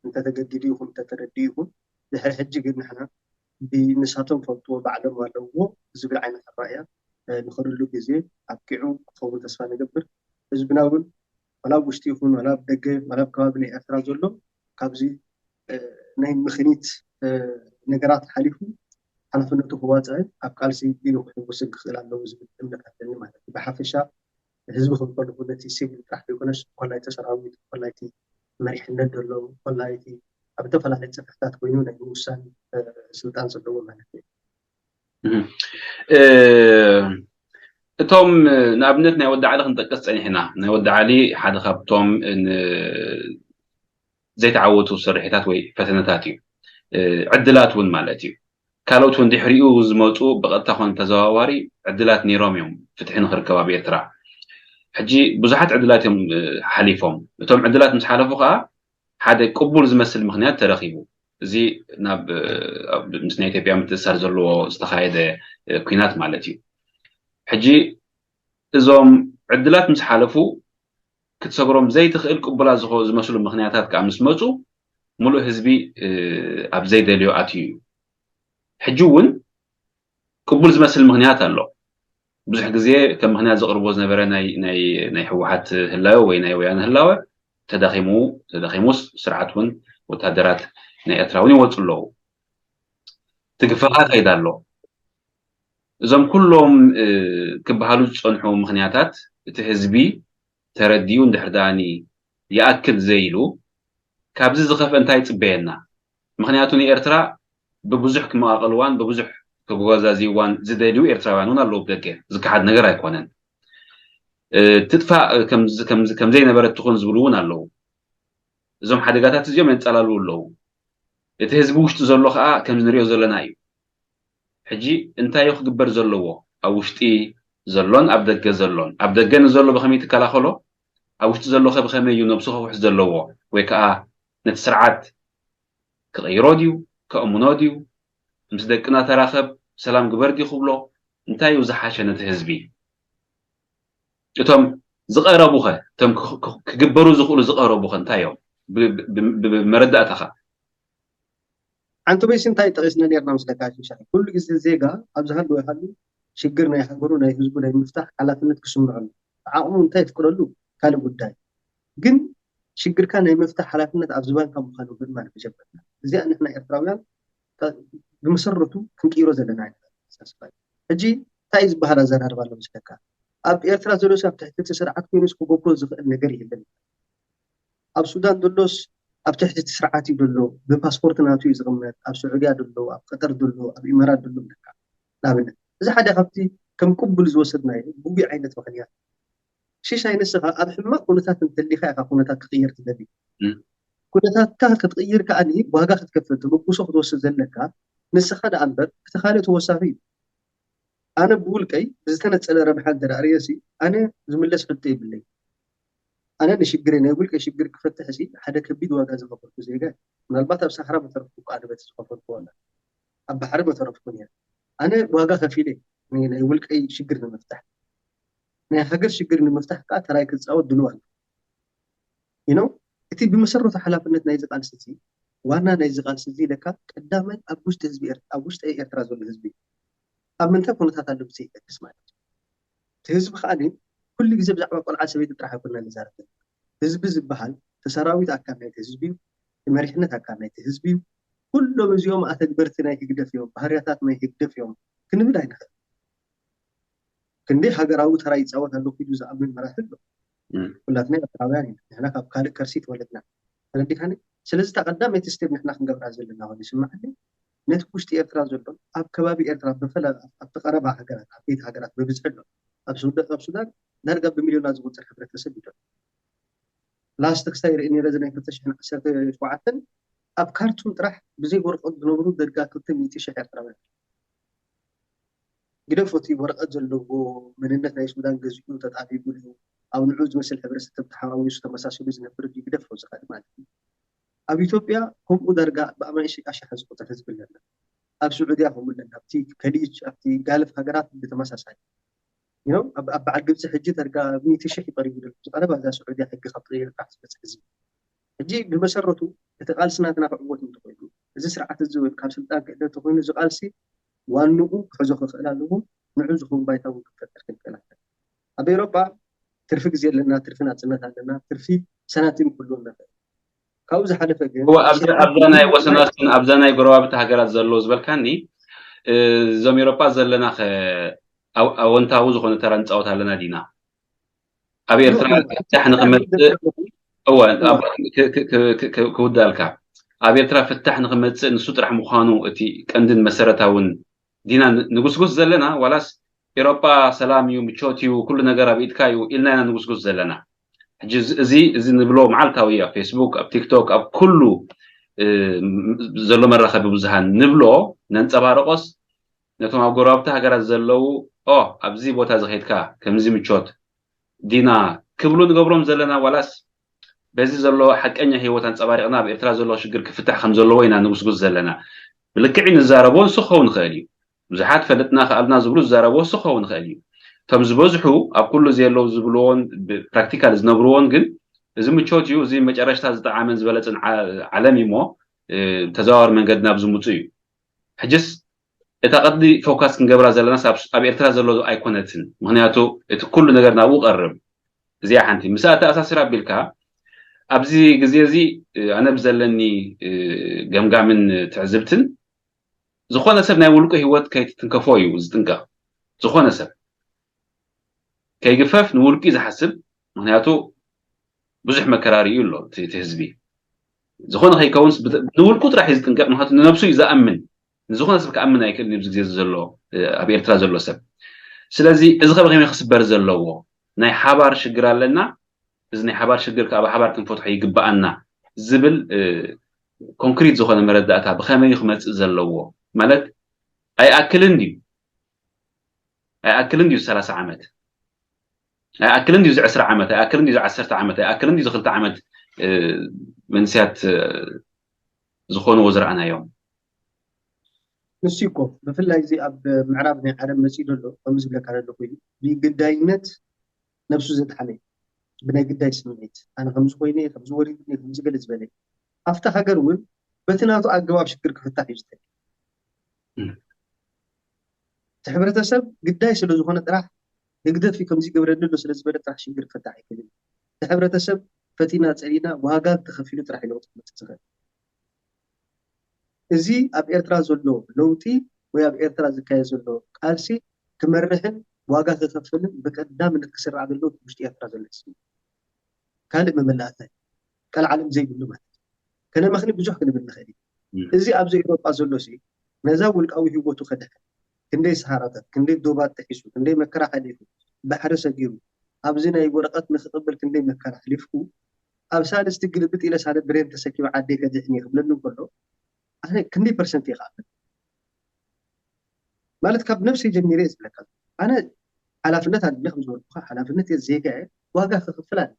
እንተተገዲዱ ይኹን እንተተረዲኡ ይኹን ድሕሪ ሕጂ ግን ንሕና ብንሳቶም ፈልጥዎ ባዕሎም ኣለውዎ ዝብል ዓይነት ኣራእያ ንኸደሉ ግዜ ኣብቂዑ ክኸውን ተስፋ ንገብር። ህዝብና እውን ዋላ ኣብ ውሽጢ ይኹን ዋላ ኣብ ደገ ዋላ ኣብ ከባቢ ናይ ኤርትራ ዘሎ ካብዚ ናይ ምኽኒት ነገራት ሓሊፉ ሓላፍነቱ ክዋፅእ ኣብ ቃልሲ ኢሉ ክሕውስን ክኽእል ኣለዎ ዝብል እምነት ኣለኒ ማለት እዩ። ብሓፈሻ ህዝቢ ክንፈልጉ ነቲ ሲቪል ጥራሕ ዘይኮነስ ኮላይቲ ሰራዊት ኮላይቲ መሪሕነት ዘሎ ኮላይቲ ኣብ ዝተፈላለዩ ፅፍሕታት ኮይኑ ናይ ምውሳን ስልጣን ዘለዎ ማለት እዩ። እቶም ንኣብነት ናይ ወዲ ዓሊ ክንጠቅስ ፀኒሕና ናይ ወዲ ዓሊ ሓደ ካብቶም ዘይተዓወቱ ስርሒታት ወይ ፈተነታት እዩ። ዕድላት እውን ማለት እዩ። ካልኦት እውን ድሕሪኡ ዝመፁ ብቐጥታ ኮነ ተዘዋዋሪ ዕድላት ነይሮም እዮም ፍትሒ ንክርከብ ኣብ ኤርትራ። ሕጂ ብዙሓት ዕድላት እዮም ሓሊፎም። እቶም ዕድላት ምስ ሓለፉ ከዓ ሓደ ቅቡል ዝመስል ምክንያት ተረኺቡ። እዚ ናብ ምስ ናይ ኢትዮጵያ ምትእሳር ዘለዎ ዝተኻየደ ኩናት ማለት እዩ። ሕጂ እዞም ዕድላት ምስ ሓለፉ ክትሰግሮም ዘይትኽእል ቅቡላት ዝመስሉ ምክንያታት ከዓ ምስ መፁ ሙሉእ ህዝቢ ኣብ ዘይደልዮ ኣትዩ እዩ። ሕጂ እውን ቅቡል ዝመስል ምክንያት ኣሎ። ብዙሕ ግዜ ከም ምክንያት ዘቕርቦ ዝነበረ ናይ ህወሓት ህላወ ወይ ናይ ወያነ ህላወ ተዳኺሙ ተዳኺሙስ ስርዓት እውን ወታደራት ናይ ኤርትራ እውን ይወፁ ኣለዉ። ትግፈኻ ከይዳ ኣሎ። እዞም ኩሎም ክበሃሉ ዝፀንሑ ምክንያታት እቲ ህዝቢ ተረዲኡ እንድሕር ደኣኒ ይኣክል ዘይሉ ካብዚ ዝኸፍአ እንታይ ይፅበየና? ምክንያቱ ንኤርትራ ብብዙሕ ክመቓቐልዋን ብብዙሕ ክጎዛዝይዋን ዝደልዩ ኤርትራውያን እውን ኣለዉ ብደገ ዝከሓድ ነገር ኣይኮነን። ትጥፋእ ከምዘይነበረት ትኹን ዝብሉ እውን ኣለዉ። እዞም ሓደጋታት እዚኦም የንፀላልዉ ኣለዉ። እቲ ህዝቢ ውሽጢ ዘሎ ከዓ ከምዚ ንሪኦ ዘለና እዩ። ሕጂ እንታይ እዩ ክግበር ዘለዎ? ኣብ ውሽጢ ዘሎን ኣብ ደገ ዘሎን ኣብ ደገ ንዘሎ ብኸመይ ትከላኸሎ? ኣብ ውሽጢ ዘሎ ከ ብኸመይ እዩ ነብሱ ከውሕስ ዘለዎ? ወይ ከዓ ነቲ ስርዓት ክቕይሮ ድዩ? ከእምኖ ድዩ? ምስ ደቅና ተራኸብ፣ ሰላም ግበር ድዩ ክብሎ? እንታይ እዩ ዝሓሸ ነቲ ህዝቢ? እቶም ዝቐረቡኸ፣ እቶም ክግበሩ ዝኽእሉ ዝቐረቡኸ እንታይ እዮም? ብመረዳእታኻ። ሓንቲ በይሲ እንታይ ጠቂስና ነርና ምስለካ ሽሻይ? ኩሉ ግዜ ዜጋ ኣብ ዝሃለወ ይሃሉ ሽግር ናይ ሃገሩ ናይ ህዝቡ ናይ ምፍታሕ ሓላፍነት ክስምዐሉ፣ ዓቕሙ እንታይ ይፍቅደሉ ካልእ ጉዳይ፣ ግን ሽግርካ ናይ ምፍታሕ ሓላፍነት ኣብ ዝባንካ ምዃኑ ምእማን መጀመርታ። እዚኣ ንሕና ኤርትራውያን ብመሰረቱ ክንቅይሮ ዘለና ዓይነት ኣተሓሳስባ እዩ። ሕጂ እንታይ እዩ ዝበሃል ኣዘራርባ ኣሎ መስለካ? ኣብ ኤርትራ ዘሎ ሰብ ኣብ ትሕቲ እቲ ስርዓት ኮይኑስ ክገብሮ ዝኽእል ነገር የለን። ኣብ ሱዳን ዘሎስ ኣብ ትሕቲ እቲ ስርዓት እዩ ዘሎ፣ ብፓስፖርት ናቱ እዩ ዝቕመጥ። ኣብ ስዑድያ ዘሎ፣ ኣብ ቀጠር ዘሎ፣ ኣብ ኢማራት ዘሎ ኣለካ። ንኣብነት እዚ ሓደ ካብቲ ከም ቅቡል ዝወሰድናዮ ግጉይ ዓይነት ምኽንያት። ሽሻይ ንስኻ ኣብ ሕማቕ ኩነታት እንተሊኻ ኢኻ ኩነታት ክቕየር ትደሊ። ኩነታትካ ክትቕይር ከኣ ዋጋ ክትከፍል፣ ተበግሶ ክትወስድ ዘለካ ንስኻ ደኣ እምበር እቲ ካልእ ተወሳኺ እዩ። ኣነ ብውልቀይ ብዝተነጸለ ረብሓ እንተ ደኣ ርእየሲ ኣነ ዝምለስ ሕቶ የብለይ። ኣነ ንሽግረይ ናይ ውልቀይ ሽግር ክፈትሕ ሲ ሓደ ከቢድ ዋጋ ዝኸፈልኩ ዜጋ እየ። ምናልባት ኣብ ሳሕራ መተረፍኩ እኳ ንበቲ ዝኸፈልኩ ዋጋ ኣብ ባሕሪ መተረፍኩን እየ። ኣነ ዋጋ ከፊለ ናይ ውልቀይ ሽግር ንምፍታሕ ናይ ሃገር ሽግር ንምፍታሕ ከዓ ተራይ ክፃወት ድልው ኣሎ። ይነው እቲ ብመሰረቱ ሓላፍነት ናይዚ ቃልሲ እዚ ዋና ናይዚ ቃልሲ እዚ ለካ ቀዳማይ ኣብ ውሽጢ ህዝቢ ኤርትራ ኣብ ውሽጢ ኤርትራ ዘሎ ህዝቢ ኣብ ምንታይ ኩነታት ኣሎ ብዘይገድስ ማለት እዩ። እቲ ህዝቢ ከዓ ኩሉ ግዜ ብዛዕባ ቆልዓ ሰበይቲ ጥራሕ ኣይኮና ንዛረብ ዘለና። ህዝቢ ዝበሃል እቲ ሰራዊት ኣካል ናይቲ ህዝቢ እዩ። እቲ መሪሕነት ኣካል ናይቲ ህዝቢ እዩ። ኩሎም እዚኦም ኣተግበርቲ ናይ ህግደፍ እዮም፣ ባህርያታት ናይ ህግደፍ እዮም ክንብል ኣይንኽእል። ክንደይ ሃገራዊ ተራ ይፃወት ኣሎ ኢሉ ዝኣምን መራሒ ኣሎ። ኩላትና ኤርትራውያን ኢና። ንሕና ካብ ካልእ ከርሲ ተወለድና። ተረዲኻኒ? ስለዚ እታ ቀዳመይቲ ስቴፕ ንሕና ክንገብራ ዘለና ኾን ይስማዓኒ። ነቲ ውሽጢ ኤርትራ ዘሎ ኣብ ከባቢ ኤርትራ ብፍላይ ኣብቲ ቀረባ ሃገራት ዓበይቲ ሃገራት ብብዝሒ ኣሎ። ኣብ ሱዳን ዳርጋ ብሚልዮናት ዝቁፅር ሕብረተሰብ እዩ ዘሎ። ላስት ክሳይ ርኢ ነረ ናይ ክልተ ሽሕን ዓሰርተ ሸውዓተን ኣብ ካርቱም ጥራሕ ብዘይ ወረቀት ዝነብሩ ደርጋ ክልተ ሚእቲ ሽሕ ኤርትራውያን። ግደፎ እቲ ወረቀት ዘለዎ መንነት ናይ ሱዳን ገዚኡ ተጣቢቡሉ ኣብ ንዑ ዝመስል ሕብረተሰብ ተሓዋዊሱ ተመሳሲሉ ዝነብር እዩ ግደፎ ዝኸድ ማለት እዩ። ኣብ ኢትዮጵያ ከምኡ ዳርጋ ብኣማን ሽቃ ሻሕ ዝቁፅር ህዝቢ ኣለና። ኣብ ስዑድያ ከምኡ ኣለና። ኣብቲ ከሊጅ ኣብቲ ጋልፍ ሃገራት ብተመሳሳሊ ይነው ኣብ በዓል ግብፂ ሕጂ ዳርጋ ሚእቲ ሽሕ ይቀሪቡ ዘሎ። ዝቀረባ እዛ ስዑድያ ሕጊ ካብ ትቀይር ጥራሕ ዝመፅእ ህዝቢ ሕጂ ብመሰረቱ እቲ ቃልሲ ናትና ክዕወት እንተኮይኑ እዚ ስርዓት እዚ እውን ካብ ስልጣን ክእለ እንተኮይኑ እዚ ቃልሲ ዋንኡ ክሕዞ ክኽእል ኣለዎ። ንዑ ዝኸውን ባይታ እውን ክፈጠር ክንክእል ኣለና። ኣብ ኤሮጳ ትርፊ ግዜ ኣለና፣ ትርፊ ናጽነት ኣለና፣ ትርፊ ሰናቲም ክህልወና ይኽእል። ካብኡ ዝሓለፈ ግን እወ፣ ኣብዚ ኣብዛ ናይ ወሰናስን ኣብዛ ናይ ጎረባብቲ ሃገራት ዘሎ ዝበልካኒ እዞም ኤሮጳ ዘለና ከ ኣወንታዊ ዝኾነ ተራ ንፃወት ኣለና ዲና? ኣብ ኤርትራ ፍታሕ ንክመፅእ እወ ክውዳልካ ኣብ ኤርትራ ፍታሕ ንክመፅእ ንሱ ጥራሕ ምዃኑ እቲ ቀንድን መሰረታውን ዲና ንጉስጉስ ዘለና ዋላስ ኤሮጳ ሰላም እዩ ምቾት እዩ ኩሉ ነገር ኣብ ኢድካ እዩ ኢልና ኢና ንጉስጉስ ዘለና? ሕጂ እዚ እዚ ንብሎ መዓልታዊ ኣብ ፌስቡክ ኣብ ቲክቶክ ኣብ ኩሉ ዘሎ መራኸቢ ብዙሃን ንብሎ ነንፀባርቆስ ነቶም ኣብ ጎረባብቲ ሃገራት ዘለዉ ኦ ኣብዚ ቦታ እዚ ከይድካ ከምዚ ምቾት ዲና ክብሉ ንገብሮም ዘለና ዋላስ በዚ ዘሎ ሓቀኛ ህይወት ኣንፀባሪቕና ኣብ ኤርትራ ዘሎ ሽግር ክፍታሕ ከም ዘለዎ ኢና ንጉስጉስ ዘለና? ብልክዕ ንዛረቦ ንሱ ክኸውን ይኽእል እዩ። ብዙሓት ፈልጥና ክኣልና ዝብሉ ዝዛረብዎ እሱ ክኸውን ይኽእል እዩ። እቶም ዝበዝሑ ኣብ ኩሉ ዘየለዉ ዝብልዎን ፕራክቲካል ዝነብርዎን ግን እዚ ምቾት እዩ፣ እዚ መጨረሽታ ዝጠዓመን ዝበለፅን ዓለም እዩ እሞ ተዘዋዋሪ መንገዲ ናብ ዝምፁ እዩ። ሕጅስ እታ ቀዲ ፎካስ ክንገብራ ዘለናስ ኣብ ኤርትራ ዘሎ ኣይኮነትን። ምክንያቱ እቲ ኩሉ ነገር ናብኡ ቀርብ። እዚኣ ሓንቲ ምስኣ ተኣሳስር ኣቢልካ ኣብዚ ግዜ እዚ ኣነ ብዘለኒ ገምጋምን ትዕዝብትን ዝኾነ ሰብ ናይ ውልቁ ህይወት ከይትትንከፎ እዩ ዝጥንቀቕ። ዝኾነ ሰብ ከይግፈፍ ንውልቁ ዝሓስብ ምክንያቱ ብዙሕ መከራ ርእዩ ኣሎ እቲ ህዝቢ ዝኾነ ከይከውንስ ንውልቁ ጥራሕ እዩ ዝጥንቀቕ ምክንያቱ ንነብሱ እዩ ዝኣምን ንዝኾነ ሰብ ክኣምን ኣይክእልን ኣብዚ ግዜ ዘሎ ኣብ ኤርትራ ዘሎ ሰብ ስለዚ እዚ ከ ብከመይ ክስበር ዘለዎ ናይ ሓባር ሽግር ኣለና እዚ ናይ ሓባር ሽግር ከዓ ብሓባር ክንፈትሖ ይግበኣና ዝብል ኮንክሪት ዝኾነ መረዳእታ ብኸመይ ክመፅእ ዘለዎ ማለት ኣይኣክልን ድዩ ኣይኣክልን ድዩ ሰላሳ ዓመት ኣይኣክልን ድዩ እዚ ዕስራ ዓመት? ኣይኣክልን ድዩ እዚ ዓሰርተ ዓመት? ኣይኣክልን ድዩ እዚ ክልተ ዓመት? መንስያት ዝኾንዎ ዝረኣናዮም? ንሱ እኮ ብፍላይ እዚ ኣብ ምዕራብ ናይ ዓለም መፂኡ ዘሎ ከምዚ ዝብለካ ዘለኩ እዩ። ብግዳይነት ነብሱ ዘድሓነ እዩ። ብናይ ግዳይ ስምዒት ኣነ ከምዚ ኮይነ ከምዚ ወሪድኒ ከምዚ ገለ ዝበለ ኣብታ ሃገር እውን በቲ ናቱ ኣገባብ ሽግር ክፍታሕ እዩ ዝደሊ። እቲ ሕብረተሰብ ግዳይ ስለ ዝኾነ ጥራሕ ህግደፍ እዩ ከምዚ ይገብረኒ ኣሎ ስለ ዝበለ ጥራሕ ሽግር ክፍታሕ ኣይክእልን። እቲ ሕብረተሰብ ፈቲና ፀሊና ዋጋ ተኸፊሉ ጥራሕ እዩ ለውጢ ክመፅእ ዝኽእል። እዚ ኣብ ኤርትራ ዘሎ ለውጢ ወይ ኣብ ኤርትራ ዝካየድ ዘሎ ቃልሲ ክመርሕን ዋጋ ክኸፍልን ብቀዳምነት ክስራዕ ዘለዎ ውሽጢ ኤርትራ ዘሎ ህዝቢ ካልእ መመላእታ እዩ። ቀልዓለም ዘይብሉ ማለት እዩ። ከነመኽኒ ብዙሕ ክንብል ንኽእል እዩ። እዚ ኣብዚ ኤውሮጳ ዘሎ ሲ ነዛ ውልቃዊ ህይወቱ ከድሕን ክንደይ ሰሃራታት ክንደይ ዶባት ጥሒሱ ክንደይ መከራ ሓሊፉ ባሕሪ ሰጊሩ ኣብዚ ናይ ወረቐት ንክቕብል ክንደይ መከራ ኣሕሊፍኩ ኣብ ሳልስቲ ግልብጥ ኢለ ሳለ ብሬን ተሰኪመ ዓደይ ከድሕን እየ ክብለኒ እንከሎ ኣነ ክንደይ ፐርሰንት እየ ክኣምን ማለት ካብ ነብሰይ ጀሚረ እየ ዝብለካ ኣነ ሓላፍነት ኣለኒ ከም ዝበልኩካ ሓላፍነት እየ ዜጋ እየ ዋጋ ክክፍል ኣለ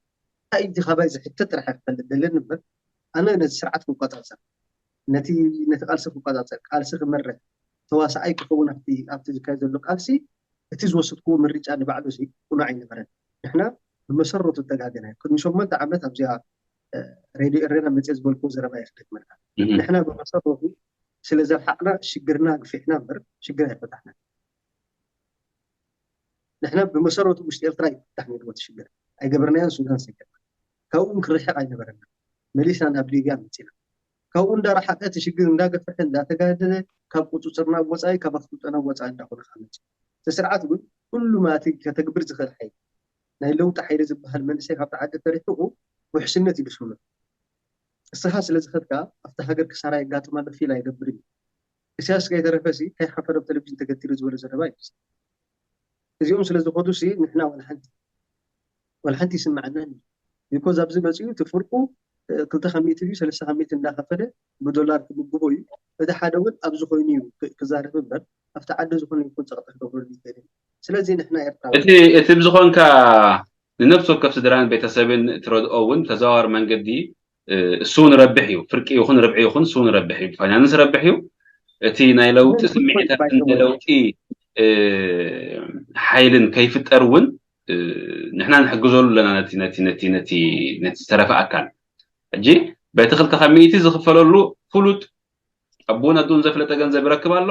እንታይ እዩ ካባይ ዝሕተት ጥራሕ ክፈልጥ ደለኒ እምበር ኣነ ነቲ ስርዓት ክቆፃፀር ነቲ ነቲ ቃልሲ ክቆፃፀር ቃልሲ ክመርሕ ተዋሳኣይ ክኸውን ኣብቲ ኣብቲ ዝካየድ ዘሎ ቃልሲ እቲ ዝወሰድክዎ ምርጫ ንባዕሉ ሲ ቅኑዕ ኣይነበረን ንሕና ብመሰረቱ ተጋገና ቅድሚ ሸሞንተ ዓመት ኣብዚኣ ሬድዮ ኤረና መፅየ ዝበልክዎ ዘረባ እየ ክደግመልካ ንሕና ብመሰረቱ ስለ ዘርሓቕና ሽግርና ግፊሕና እምበር ሽግር ኣይፈታሕና ንሕና ብመሰረቱ ውሽጢ ኤርትራ ይፍታሕ ነይርዎ እቲ ሽግር ኣይገበርናዮን ሱዳን ሰገርና ካብኡ እውን ክርሕቕ ኣይነበረና መሊስና ናብ ሊብያ መፂና ካብኡ እንዳረሓቐ እቲ ሽግር እንዳገፈሐ እንዳተጋደለ ካብ ቁፅፅርና ወፃኢ ካብ ኣፍልጦና ወፃኢ እንዳኾነ ከዓ መፂ እቲ ስርዓት እውን ኩሉ ማእቲ ከተግብር ዝኽእል ሓይሊ ናይ ለውጢ ሓይሊ ዝበሃል መንእሰይ ካብቲ ዓዲ ተሪሕቑ ውሕስነት ይድስምር እስኻ ስለ ዝኸድካ ኣብቲ ሃገር ክሳራ የጋጥም ኣሎ ፊል ኣይገብርን እዩ እስያስ ከይተረፈሲ ከይሓፈረ ብ ቴሌቪዥን ተገቲሩ ዝበሎ ዘረባ እዩ እዚኦም ስለ ዝኸዱ ሲ ንሕና ዋላ ሓንቲ ዋላ ሓንቲ ይስምዓና እዩ ቢኮዝ ኣብዚ መፂኡ እቲ ፍርቁ ክልተ ካብ ሚእቲ ድዩ ሰለስተ ካብ ሚእቲ እንዳኸፈለ ብዶላር ክምግቦ እዩ እቲ ሓደ እውን ኣብዚ ኮይኑ እዩ ክዛረብ እምበር ኣብቲ ዓዲ ዝኾነ ይኹን ፀቕጢ ክገብረሉ ይኽእል እዩ ስለዚ ንሕና ኤርትራ እቲ እቲ ብዝኾንካ ንነብሲ ወከፍ ስድራን ቤተሰብን ትረድኦ እውን ተዘዋዋሪ መንገዲ እሱ እውን ረብሕ እዩ ፍርቂ ይኹን ርብዒ ይኹን እሱ እውን ረብሕ እዩ ብፋይናንስ ረብሕ እዩ እቲ ናይ ለውጢ ስምዒታት ለውጢ ሓይልን ከይፍጠር እውን ንሕና ንሕግዘሉ ኣለና ነቲ ነቲ ነቲ ነቲ ነቲ ዝተረፈ ኣካል ሕጂ በቲ ክልተ ካብ ሚእቲ ዝኽፈለሉ ፍሉጥ ኣቦን ኣዶን ዘፍለጠ ገንዘብ ይረክብ ኣሎ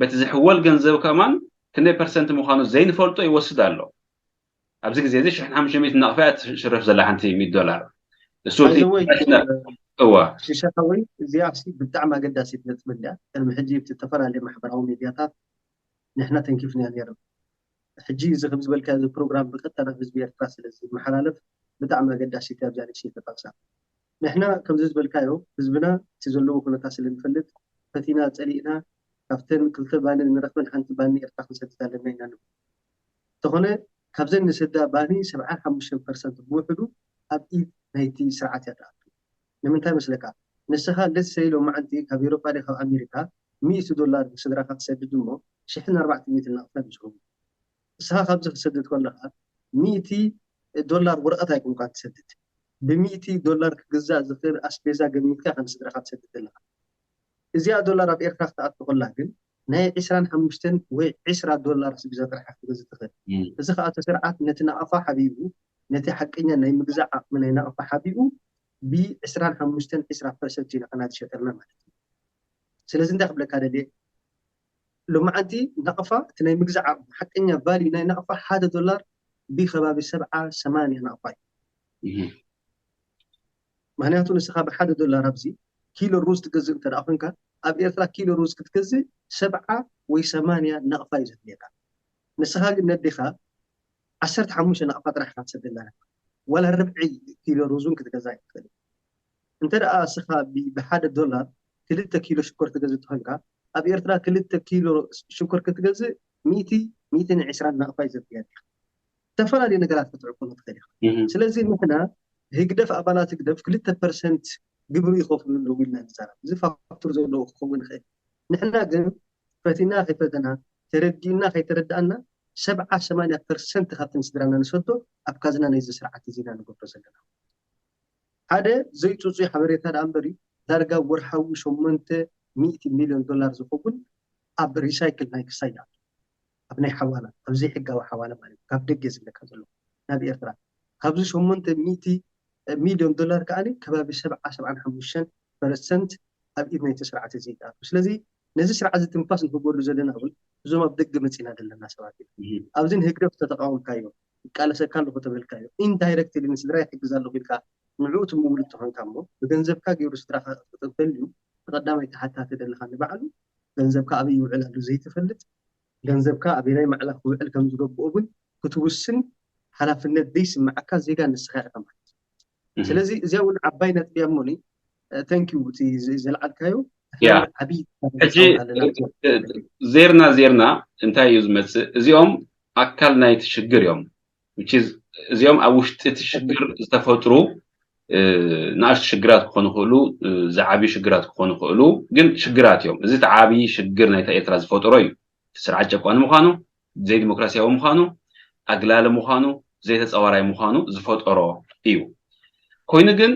በቲ ዝሕወል ገንዘብ ከማን ክንደይ ፐርሰንት ምዃኑ ዘይንፈልጦ ይወስድ ኣሎ ኣብዚ ግዜ እዚ ሽሕን ሓሙሽተ ሚእቲ ናቕፋ እያ ትሽረፍ ዘላ ሓንቲ ሚእቲ ዶላር እሱ እቲ እዋ ሽሻ ሓወይ እዚኣ ሲ ብጣዕሚ ኣገዳሲት ነጥቢ እንድያ ቅድሚ ሕጂ ብቲ ዝተፈላለዩ ማሕበራዊ ሚድያታት ንሕና ተንኪፍናያ ነይርና ሕጂ እዚ ከም ዝበልካዮ እዚ ፕሮግራም ብቀጥታ ናብ ህዝቢ ኤርትራ ስለ ዝመሓላለፍ ብጣዕሚ ኣገዳሲት እያ ኣብዚኣ ንእሽተይ ተጠቕሳ ንሕና ከምዚ ዝበልካዮ ህዝብና እቲ ዘለዎ ኩነታት ስለ ንፈልጥ ፈቲና ጸሊእና ካብተን ክልተ ባኒ ንረኽበን ሓንቲ ባኒ ኤርትራ ክንሰድድ ኣለና ኢና ንብል እንተኾነ ካብዘን ንሰዳ ባኒ ሰብዓን ሓሙሽተን ፐርሰንት ብውሕዱ ኣብ ኢድ ናይቲ ስርዓት እያ ትኣቱ ንምንታይ መስለካ ንስኻ let's say ሎማዓንቲ ካብ ኤሮጳ ድዩ ካብ ኣሜሪካ ሚእቲ ዶላር ንስድራኻ ትሰድድ እሞ ሽሕን ኣርባዕተ ሚእትን ናቕፋ እዩ ዝኸውን ንስኻ ካብዚ ክትሰድድ ከለኻ ሚእቲ ዶላር ወረቐት ኣይኮንካ ትሰድድ ብሚእቲ ዶላር ክግዛእ ዝኽእል ኣስቤዛ ገሚትካ ከም ስድራኻ ትሰድድ ኣለኻ እዚኣ ዶላር ኣብ ኤርትራ ክትኣቱ ከላ ግን ናይ ዕስራን ሓሙሽተን ወይ ዕስራ ዶላር ኣስቤዛ ጥራሕ ክትገዝእ ትኽእል እዚ ከዓ እቲ ስርዓት ነቲ ናቕፋ ሓቢኡ ነቲ ሓቀኛ ናይ ምግዛእ ዓቕሚ ናይ ናቕፋ ሓቢኡ ብ ዕስራን ሓሙሽተን ዕስራ ፐርሰንት እዩ ንዓና ዝሸጠልና ማለት እዩ ስለዚ እንታይ ክብለካ ደልየ ሎማዓንቲ ናቕፋ እቲ ናይ ምግዛእ ዓቕሚ ሓቀኛ ቫልዩ ናይ ናቕፋ ሓደ ዶላር ብከባቢ ሰብዓ ሰማንያ ናቕፋ እዩ ምክንያቱ ንስኻ ብሓደ ዶላር ኣብዚ ኪሎ ሩዝ ትገዝእ እንተ ደኣ ኮንካ ኣብ ኤርትራ ኪሎ ሩዝ ክትገዝእ ሰብዓ ወይ ሰማንያ ናቕፋ እዩ ዘድልየካ ንስኻ ግን ነዴኻ ዓሰርተ ሓሙሽተ ናቕፋ ጥራሕ ኢኻ ትሰደላ ዋላ ርብዒ ኪሎ ሩዝ እውን ክትገዛ ኣይትኽእል እንተ ደኣ እስኻ ብሓደ ዶላር ክልተ ኪሎ ሽኮር ትገዝእ ተኾንካ ኣብ ኤርትራ ክልተ ኪሎ ሽኮር ክትገዝእ ሚእቲ ሚእትን ዕስራን ናቕፋ እዩ ዘድልያ ዲኻ ዝተፈላለዩ ነገራት ክትዕቁኑ ትኽእል ኢኻ ስለዚ ንሕና ህግደፍ ኣባላት ህግደፍ ክልተ ፐርሰንት ግብሪ ይኸፍሉ ኣለዉ ኢልና ንዛረብ እዚ ፋክቱር ዘለዎ ክኸውን ይኽእል ንሕና ግን ፈቲና ከይፈተና ተረዲእና ከይተረዳእና ሰብዓ ሰማንያ ፐርሰንት ካብቲ ንስድራና ንሰዶ ኣብ ካዝና ናይዚ ስርዓት እዚ ኢና ንገብሮ ዘለና። ሓደ ዘይፅፁይ ሓበሬታ ደኣ እምበሪ ዳርጋ ወርሓዊ ሸሞንተ ሚእቲ ሚልዮን ዶላር ዝኸውን ኣብ ሪሳይክል ናይ ክሳይ ይኣቱ። ኣብ ናይ ሓዋላ፣ ኣብ ዘይሕጋዊ ሓዋላ ማለት እዩ፣ ካብ ደገ ዝለካ ዘሎ ናብ ኤርትራ። ካብዚ ሸሞንተ ሚእቲ ሚልዮን ዶላር ከኣ ከባቢ ሰብዓ ሰብዓን ሓሙሽተን ፐርሰንት ኣብ ኢድ ናይቲ ስርዓት እዚ ይኣቱ። ስለዚ ነዚ ስርዓት እዚ ትንፋስ ንህበሉ ዘለና እውን እዞም ኣብ ደገ መፂና ዘለና ሰባት ኢና። ኣብዚ ንህግደፍ ተተቃወምካዮ፣ ይቃለሰካ ኣለኹ ተበልካዮ፣ ኢንዳይረክትሊ ንስድራ ይሕግዝ ኣለኹ ኢልካ ንዕኡ ትምውል እንተኾንካ እሞ ብገንዘብካ ገይሩ ስድራኻ ክጥበል እዩ። ተቐዳማይ ተሓታቲ ዘለኻ ንባዕሉ ገንዘብካ ኣበይ ይውዕል ኣሎ ዘይትፈልጥ፣ ገንዘብካ ኣበናይ ማዕላ ክውዕል ከም ዝገብኦ እውን ክትውስን ሓላፍነት ዘይስምዓካ ዜጋ ንስኻ ኢኻ ማለት እዩ። ስለዚ እዚኣ እውን ዓባይ ነጥቢ እያ እሞኒ፣ ተንኪዩ እቲ ዘልዓልካዮ። ሕጂ ዜርና ዜርና እንታይ እዩ ዝመፅእ? እዚኦም ኣካል ናይቲ ሽግር እዮም። እዚኦም ኣብ ውሽጢ እቲ ሽግር ዝተፈጥሩ ንኣሽቱ ሽግራት ክኾኑ ይኽእሉ፣ ዝዓብዩ ሽግራት ክኾኑ ይኽእሉ፣ ግን ሽግራት እዮም። እዚ እቲ ዓብዪ ሽግር ናይታ ኤርትራ ዝፈጠሮ እዩ። ስርዓት ጨቋኒ ምዃኑ፣ ዘይዲሞክራሲያዊ ምዃኑ፣ ኣግላሊ ምዃኑ፣ ዘይተፃዋራይ ምዃኑ ዝፈጠሮ እዩ። ኮይኑ ግን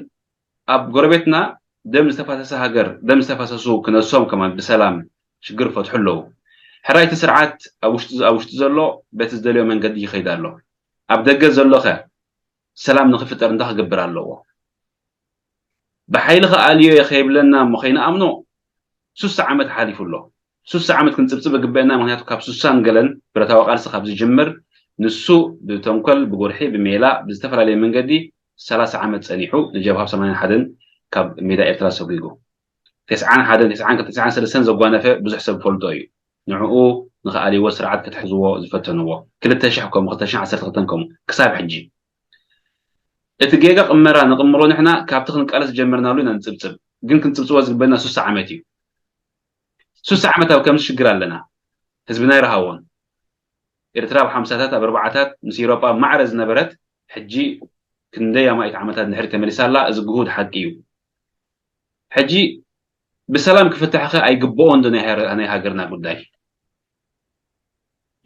ኣብ ጎረቤትና ደም ዝተፋሰሰ ሃገር፣ ደም ዝተፋሰሱ ክነሶም ከማን ብሰላም ሽግር ፈትሑ ኣለዉ። ሕራይቲ ስርዓት ኣብ ውሽጢ ኣብ ውሽጢ ዘሎ በቲ ዝደልዮ መንገዲ ይኸይድ ኣሎ። ኣብ ደገ ዘሎኸ ሰላም ንኽፍጠር እንታይ ክገብር ኣለዎ? ብሓይሊ ክኣልዮ እየ ከይብለና እሞ ከይንኣምኖ ሱሳ ዓመት ሓሊፉ ኣሎ። ሱሳ ዓመት ክንፅብፅብ ግበአና። ምክንያቱ ካብ ሱሳን ገለን ብረታዊ ቃልሲ ካብ ዝጅምር ንሱ ብተንኮል፣ ብጎርሒ፣ ብሜላ፣ ብዝተፈላለየ መንገዲ ሰላሳ ዓመት ፀኒሑ ንጀብሃ ብ ሰማንያን ሓደን ካብ ሜዳ ኤርትራ ሰጒጉ። ተስዓን ሓደን፣ ተስዓን ክልተን፣ ተስዓን ሰለስተን ዘጓነፈ ብዙሕ ሰብ ፈልጦ እዩ። ንዕኡ ንኽኣልይዎ ስርዓት ክትሕዝዎ ዝፈተንዎ ክልተ ሽሕ ከምኡ፣ ክልተ ሽሕን ዓሰርተ ክልተን ከምኡ ክሳብ ሕጂ። እቲ ጌጋ ቅመራ ንቕምሮ ንሕና ካብቲ ክንቃለስ ዝጀመርናሉ ኢና ንፅብፅብ። ግን ክንፅብፅቦ ዝግበና ሱሳ ዓመት እዩ። ሱሳ ዓመት ኣብ ከምዚ ሽግር ኣለና። ህዝብና ይረሃዎን። ኤርትራ ኣብ ሓምሳታት ኣብ ኣርባዓታት ምስ ኢሮጳ ማዕረ ዝነበረት ሕጂ ክንደይ ኣማኢት ዓመታት ንድሕሪት ተመሊሳ ኣላ። እዚ ግሁድ ሓቂ እዩ። ሕጂ ብሰላም ክፍታሕ ከ ኣይግብኦን ዶ ናይ ሃረ- ናይ ሃገርና ጉዳይ?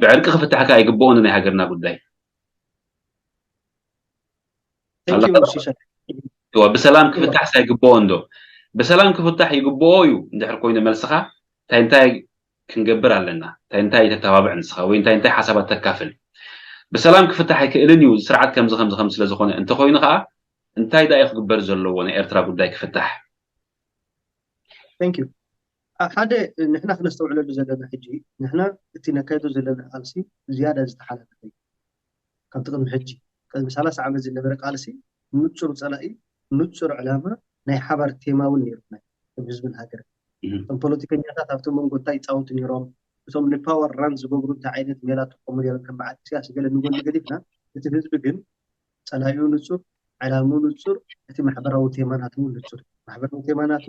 ብዕርቂ ክፍታሕ ከ ኣይግብኦን ዶ ናይ ሃገርና ጉዳይ? Thank you፣ ኣላ- ሲሳይ። እዋ፣ ብሰላም ክፍታሕስ ኣይግብኦን ዶ? ብሰላም ክፍታሕ ይግብኦ እዩ እንድሕር ኮይኑ መልስኻ እንታይ እንታይ ክንገብር ኣለና? እንታይ እንታይ ተተባብዕ ንስኻ ወይ እንታይ እንታይ ሓሳባት ተካፍል? ብሰላም ክፍታሕ ኣይክእልን እዩ ስርዓት ከምዚ ከምዚ ከም ስለ ዝኾነ እንተኾይኑ ከዓ እንታይ ደኣ እዩ ክግበር ዘለዎ ንኤርትራ ጉዳይ ክፍታሕ? Thank you። ኣ- ሓደ ንሕና ክነስተውዕለሉ ዘለና ሕጂ ንሕና እቲ ነካይዶ ዘለና ቃልሲ ዝያዳ ዝተሓላለኸ እዩ። ካብቲ ቅድሚ ሕጂ ቅድሚ ሰላሳ ዓመት ዝነበረ ቃልሲ ንጹር ጸላኢ፣ ንጹር ዕላማ፣ ናይ ሓባር ቴማ እውን ነይሩና ከም ህዝብን ሃገርን። እህ። እቶም ፖለቲከኛታት ኣብቲ መንጎ እንታይ ይጻወቱ ነይሮም፣ እቶም ንፓወር ራን ዝገብሩ እንታይ ዓይነት ሜላ ይጥቀሙ ነይሮም፣ ከም በዓል ኢሳያስ ገለ ንጎኒ ገዲፍና እቲ ህዝቢ ግን ጸላኢኡ ንጹር፣ ዕላምኡ ንጹር፣ እቲ ማሕበራዊ ቴማ ናቱ እውን ንጹር እዩ። ማሕበራዊ ቴማ ናቱ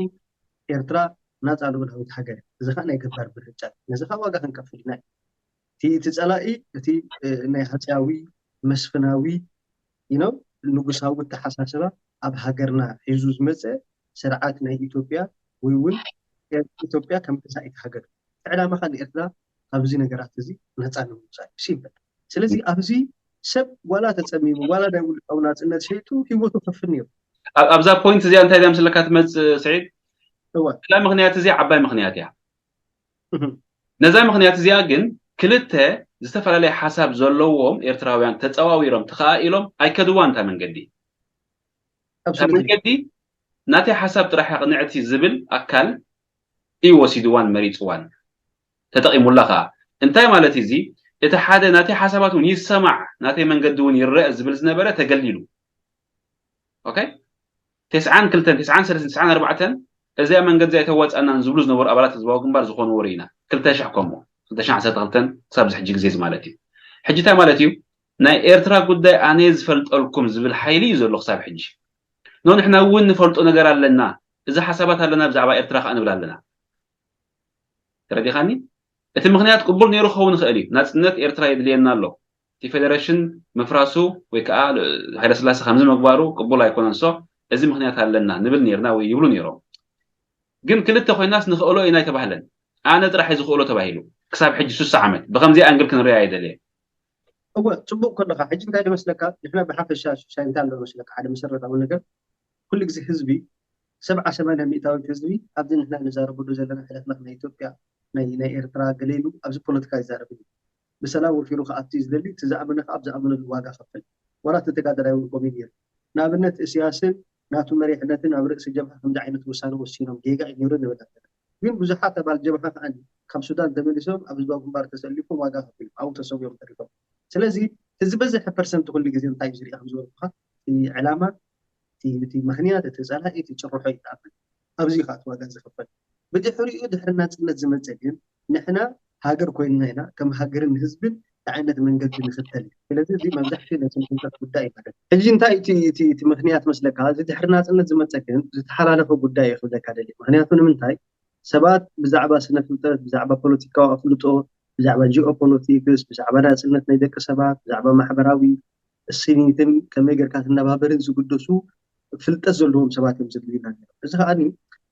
ኤርትራ ናጻ ልኡላዊት ሃገር እያ። እዚ ከዓ ናይ ገባር ምርጫ እዩ። ነዚ ከዓ ዋጋ ክንከፍል ኢና። እቲ እቲ ጸላኢ እቲ ናይ ሃጽያዊ መስፍናዊ you know ንጉሳዊ ኣተሓሳስባ ኣብ ሃገርና ሒዙ ዝመጸ ስርዓት ናይ ኢትዮጵያ ወይ እውን ኢትዮጵያ ከም ገዛኢት ሃገር ዕላማኻ ንኤርትራ ካብዚ ነገራት እዚ ነፃ ንምውፃእ እዩ። ሲምፕል። ስለዚ ኣብዚ ሰብ ዋላ ተፀሚሙ ዋላ ናይ ውልቃዊ ናፅነት ሸይጡ ሂወቱ ከፍል ነይሩ። ኣብዛ ፖይንት እዚኣ እንታይ እያ ምስለካ ትመፅእ ስዒድ? እወ። እዛ ምክንያት እዚኣ ዓባይ ምክንያት እያ። እህም። ነዛ ምክንያት እዚኣ ግን ክልተ ዝተፈላለየ ሓሳብ ዘለዎም ኤርትራውያን ተፀዋዊሮም ተኸኣኢሎም ኣይከድዋን እታ መንገዲ። እታ Absolutely። መንገዲ ናተይ ሓሳብ ጥራሕ እያ ቅንዕቲ ዝብል ኣካል እዩ ወሲድዋን መሪፅዋን ተጠቂሙላ ከዓ። እንታይ ማለት እዩ እዚ? እቲ ሓደ ናተይ ሓሳባት እውን ይሰማዕ ናተይ መንገዲ እውን ይረአ ዝብል ዝነበረ ተገሊሉ። ኦኬ፣ ተስዓን ክልተን፣ ተስዓን ሰለስተን፣ ተስዓን ኣርባዕተን እዚኣ መንገዲ እዚኣ ኣይተዋፅኣናን ዝብሉ ዝነበሩ ኣባላት ህዝባዊ ግንባር ዝኾንዎ ርኢና። ክልተ ሽሕ ከምኡ፣ ክልተ ሽሕን ዓሰርተ ክልተን ክሳብ እዚ ሕጂ ግዜ እዚ ማለት እዩ። ሕጂ እንታይ ማለት እዩ? ናይ ኤርትራ ጉዳይ ኣነ ዝፈልጠልኩም ዝብል ሓይሊ እዩ ዘሎ ክሳብ ሕጂ። ኖ ንሕና እውን ንፈልጦ ነገር ኣለና፣ እዚ ሓሳባት ኣለና፣ ብዛዕባ ኤርትራ ከዓ ንብል ኣለና። ተረዲኻኒ? እቲ ምክንያት ቅቡል ነይሩ ክኸውን ይኽእል እዩ። ናፅነት ኤርትራ የድልየና ኣሎ። እቲ ፌደሬሽን ምፍራሱ ወይ ከዓ ሃይለስላሴ ከምዚ ምግባሩ ቅቡል ኣይኮነን። ሶ እዚ ምክንያት ኣለና ንብል ነይርና ወይ ይብሉ ነይሮም። ግን ክልተ ኮይናስ ንኽእሎ ኢና ኣይተባህለን። ኣነ ጥራሕ እዩ ዝኽእሎ ተባሂሉ። ክሳብ ሕጂ ሱሳ ዓመት ብከምዚ ኣንግል ክንሪኣ ኣይደልየ። እወ፣ ጽቡቕ ከለኻ። ሕጂ እንታይ ዶ መስለካ? ንሕና ብሓፈሻ ሽሻይ እንታይ ኣሎ መስለካ? ሓደ መሰረታዊ ነገር፣ ኩሉ ግዜ ህዝቢ፣ ሰብዓ ሰማንያ ሚእታዊት ህዝቢ ኣብዚ ንሕና ንዛረበሉ ዘለና ሕለፍላፍ ናይ ኢትዮጵያ፣ ናይ ናይ ኤርትራ ገለ ኢሉ ኣብዚ ፖለቲካ ይዛረብ እዩ። ብሰላም ወፊሩ ክኣቱ እዩ ዝደሊ። እቲ ዝኣመነ ከዓ ኣብ ዝኣመነሉ ዋጋ ከፍል። ዋላ እቲ ተጋዳላይ እውን ከምኡ እዩ ነይሩ። ንኣብነት እስያስን ናቱ መሪሕነትን ኣብ ርእሲ ጀብሃ ከምዚ ዓይነት ውሳነ ወሲኖም ጌጋ እዩ ነይሩ ንብል ኣለና። ግን ብዙሓት ኣባል ጀብሃ ከዓ ካብ ሱዳን ተመሊሶም ኣብ ህዝባዊ ግንባር ተሰሊፎም ዋጋ ከፊሎም ኣብኡ ተሰዊኦም ተሪፎም። ስለዚ እቲ ዝበዝሐ ፐርሰንት ኩሉ ግዜ እንታይ እዩ ዝርኢ ከም ዝበልኩኻ፣ እቲ ዕላማ፣ እቲ እቲ ምኽንያት፣ እቲ ጸላኢ፣ እቲ ጭርሖ እዩ ዝኣምን። ኣብዚ እዩ ከዓ እቲ ዋጋ ዝኽፈል። ብድሕሪኡ ድሕሪ ናጽነት ዝመጸ ግን ንሕና ሃገር ኮይንና ኢና ከም ሃገርን ህዝብን እንታይ ዓይነት መንገዲ ንኽተል እዩ። ስለዚ እዚ መብዛሕትኡ ናይ ስምዒታት ጉዳይ እዩ ማለት እዩ። ሕጂ እንታይ እቲ እቲ እቲ ምኽንያት መስለካ? እዚ ድሕሪ ናጽነት ዝመጸ ግን ዝተሓላለኸ ጉዳይ እዩ ክብለካ ደልየ። ምኽንያቱ ንምንታይ ሰባት ብዛዕባ ስነ ፍልጠት፣ ብዛዕባ ፖለቲካዊ ኣፍልጦ፣ ብዛዕባ ጂኦፖለቲክስ፣ ብዛዕባ ናጽነት ናይ ደቂ ሰባት፣ ብዛዕባ ማሕበራዊ ስኒትን ከመይ ጌርካ ትነባበርን ዝግደሱ ፍልጠት ዘለዎም ሰባት እዮም ዘድልዩና ነይሮም። እዚ ከኣ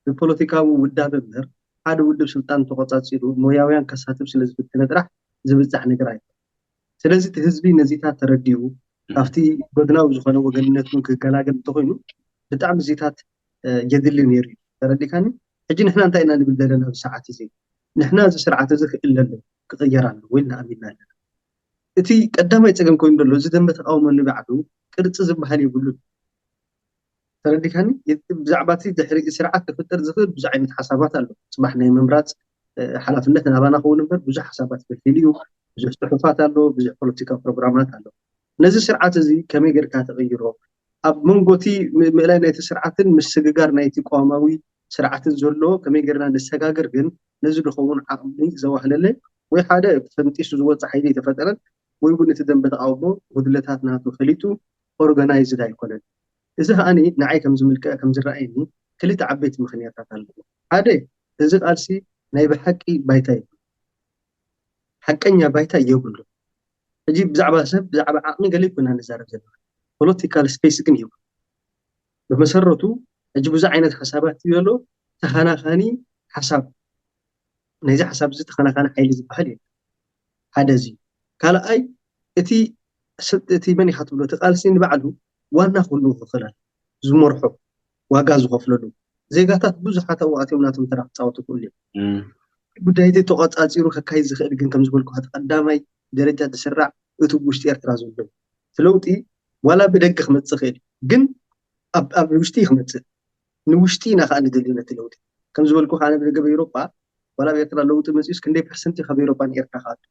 ብፖለቲካዊ ውዳበ እምበር ሓደ ውድብ ስልጣን ተቆጻጺሩ ሞያውያን ከሳትፍ ስለ ዝፍትነ ጥራሕ ዝብጻሕ ነገር ኣይኮነን። ስለዚ እቲ ህዝቢ ነዚታት ተረዲኡ ካብቲ ጎድናዊ ዝኾነ ወገንነት እውን ክገላገል እንተኾይኑ ብጣዕሚ እዚታት የድሊ ነይሩ እዩ። ተረዲካኒ? ሕጂ ንሕና እንታይ ኢና ንብል ዘለና ኣብዚ ሰዓት እዚ? ንሕና እዚ ስርዓት እዚ ክእለ ኣለዎ፣ ክቕየር ኣለዎ ኢልና ኣሚንና ኣለና። እቲ ቀዳማይ ጸገም ኮይኑ ዘሎ እዚ ደንበ ተቃውሞ ንባዕሉ ቅርጺ ዝበሃል የብሉን። ተረዲካኒ? ብዛዕባ እቲ ድሕሪ ስርዓት ክፍጠር ዝኽእል ብዙሕ ዓይነት ሓሳባት ኣሎ። ጽባሕ ናይ ምምራጽ ሓላፍነት ናባና ክኸውን እምበር ብዙሕ ሓሳባት ፈልፊሉ እዩ። ብዙሕ ጽሑፋት ኣሎ፣ ብዙሕ ፖለቲካዊ ፕሮግራማት ኣሎ። ነዚ ስርዓት እዚ ከመይ ጌርካ ትቕይሮ? ኣብ መንጎ እቲ ምእላይ ናይቲ ስርዓትን ምስግጋር ናይቲ ቅዋማዊ ስርዓትን ዘሎ ከመይ ጌርና ንሰጋገር ግን ነዚ ዝኸውን ዓቕሚ ዘዋህለለ ወይ ሓደ ፈንጢሱ ዝወፅእ ሓይሊ ኣይተፈጠረን ወይ እውን እቲ ደንበ ተቃውሞ ጉድለታት ናቱ ፈሊጡ ኦርጋናይዝድ ኣይኮነን። እዚ ከዓኒ ንዓይ ከም ዝምልከ ከም ዝረኣየኒ ክልተ ዓበይቲ ምኽንያታት ኣለዎ። ሓደ እዚ ቃልሲ ናይ ብሓቂ ባይታ የብሉ፣ ሓቀኛ ባይታ የብሉ። ሕጂ ብዛዕባ ሰብ ብዛዕባ ዓቕሚ ገለ ይኮና ንዛረብ ዘለና ፖለቲካል ስፔስ ግን ይብሉ። ብመሰረቱ ሕጂ ብዙ ዓይነት ሓሳባት እዩ ዘሎ። ተኸናኻኒ ሓሳብ ናይዚ ሓሳብ እዚ ተኸናኻኒ ሓይሊ ዝበሃል የለ። ሓደ እዚ ካልኣይ እቲ እቲ መን ኢኻ ትብሎ እቲ ቃልሲ ንባዕሉ ዋና ክህልዎ ክኽእል ዝመርሖ ዋጋ ዝኸፍለሉ ዜጋታት ብዙሓት ኣብኡ ኣትዮም ናቶም ተራ ክፃወቱ ክእሉ እዮም። ጉዳይ ተቆፃፂሩ ከካይድ ዝኽእል ግን ከም ዝበልኩ እቲ ቀዳማይ ደረጃ ዝስራዕ እቲ ውሽጢ ኤርትራ ዘሎ እቲ ለውጢ ዋላ ብደገ ክመፅእ ይኽእል ግን ኣብ ውሽጢ ክመፅእ ንውሽጢ ኢና ከዓ ንደልዮ ነቲ ለውጢ ከም ዝበልኩ ከዓ ብደገ ኤውሮጳ ዋላ ኣብ ኤርትራ ለውጢ መፅኡስ ክንደይ ፐርሰንት ካብ ኤውሮጳ ንኤርትራ ክኣቱ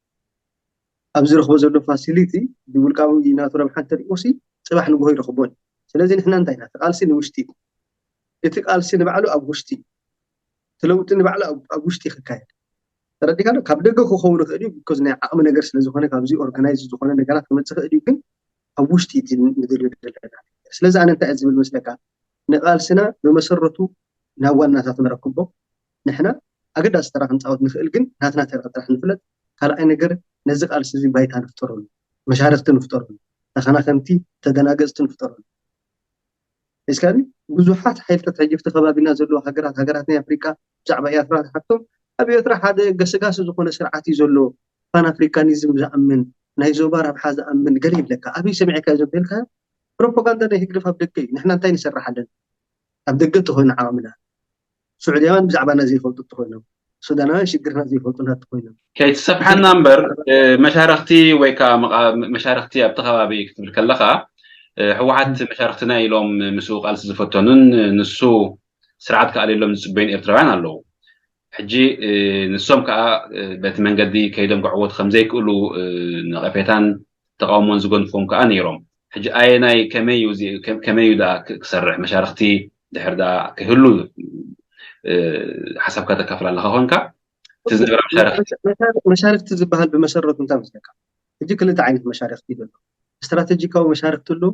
ኣብ ዝረኽቦ ዘሎ ፋሲሊቲ ብውልቃዊ ናቱ ረብሓ እንተሪእዎ ሲ ፅባሕ ንግሆ ይረኽቦ እዩ። ስለዚ ንሕና እንታይ ኢና እቲ ቃልሲ ንውሽጢ እዩ። እቲ ቃልሲ ንባዕሉ ኣብ ውሽጢ እዩ። እቲ ለውጢ ንባዕሉ ኣብ ውሽጢ ክካየድ ተረዲካ ዶ? ካብ ደገ ክኸውን ይኽእል እዩ። ቢኮዝ ናይ ዓቕሚ ነገር ስለ ዝኾነ ካብዚ ኦርጋናይዝ ዝኾነ ነገራት ክመፅእ ይኽእል እዩ። ግን ኣብ ውሽጢ እቲ ንደልዮ ዘለና ስለዚ ኣነ እንታይ እየ ዝብል መስለካ ንቃልስና ብመሰረቱ ናብ ዋናታት ነረክቦ ንሕና ኣገዳሲ ተራ ክንፃወት ንኽእል ግን ናትና ተራ ጥራሕ ንፍለጥ ካልኣይ ነገር ነዚ ቃልሲ እዚ ባይታ ንፍጠረሉ መሻርክቲ ንፍጠረሉ ተኸናኸንቲ ተደናገፅቲ ንፍጠረሉ እስካኒ ብዙሓት ሓይልታት ሕጂ ኣብቲ ከባቢና ዘለዉ ሃገራት ሃገራት ናይ ኣፍሪቃ ብዛዕባ ኤርትራ ተሓቶም ኣብ ኤርትራ ሓደ ገሰጋሲ ዝኾነ ስርዓት እዩ ዘሎ ፓን ኣፍሪካኒዝም ዝኣምን ናይ ዞባ ረብሓ ዝኣምን ገለ ይብለካ ኣበይ ሰሚዕካ እዩ ዘበልካ ፕሮፓጋንዳ ናይ ህግደፍ ኣብ ደገ እዩ ንሕና እንታይ ንሰርሕ ኣለና ኣብ ደገ እንተኾይኑ ዓቕምና ስዑድያውያን ብዛዕባና ዘይፈልጡ እንተኾይኖም ሱዳናውያን ሽግርና ዘይፈልጡ ናት ኮይኖም ከይትሰፍሓና እምበር መሻርክቲ ወይ ከዓ መሻርክቲ ኣብቲ ከባቢ ክትብል ከለካ ህወሓት መሻርክትና ኢሎም ምስኡ ቃልሲ ዝፈተኑን ንሱ ስርዓት ክኣልየሎም ዝፅበዩን ኤርትራውያን ኣለዉ ሕጂ ንሶም ከዓ በቲ መንገዲ ከይዶም ክዕወቱ ከምዘይክእሉ ነቐፌታን ተቃውሞን ዝገንፎም ከዓ ነይሮም ሕጂ ኣየናይ ከመይ እዩ ከመይ እዩ ደኣ ክሰርሕ መሻርክቲ ድሕር ደኣ ክህሉ ሓሳብካ ተካፍል ኣለካ ኮንካ እቲ ዝነበረ መሻርክቲ መሻርክቲ ዝበሃል ብመሰረቱ እንታይ መስለካ ሕጂ ክልተ ዓይነት መሻርክቲ እዩ ዘሎ ስትራቴጂካዊ መሻርክቲ ኣሎ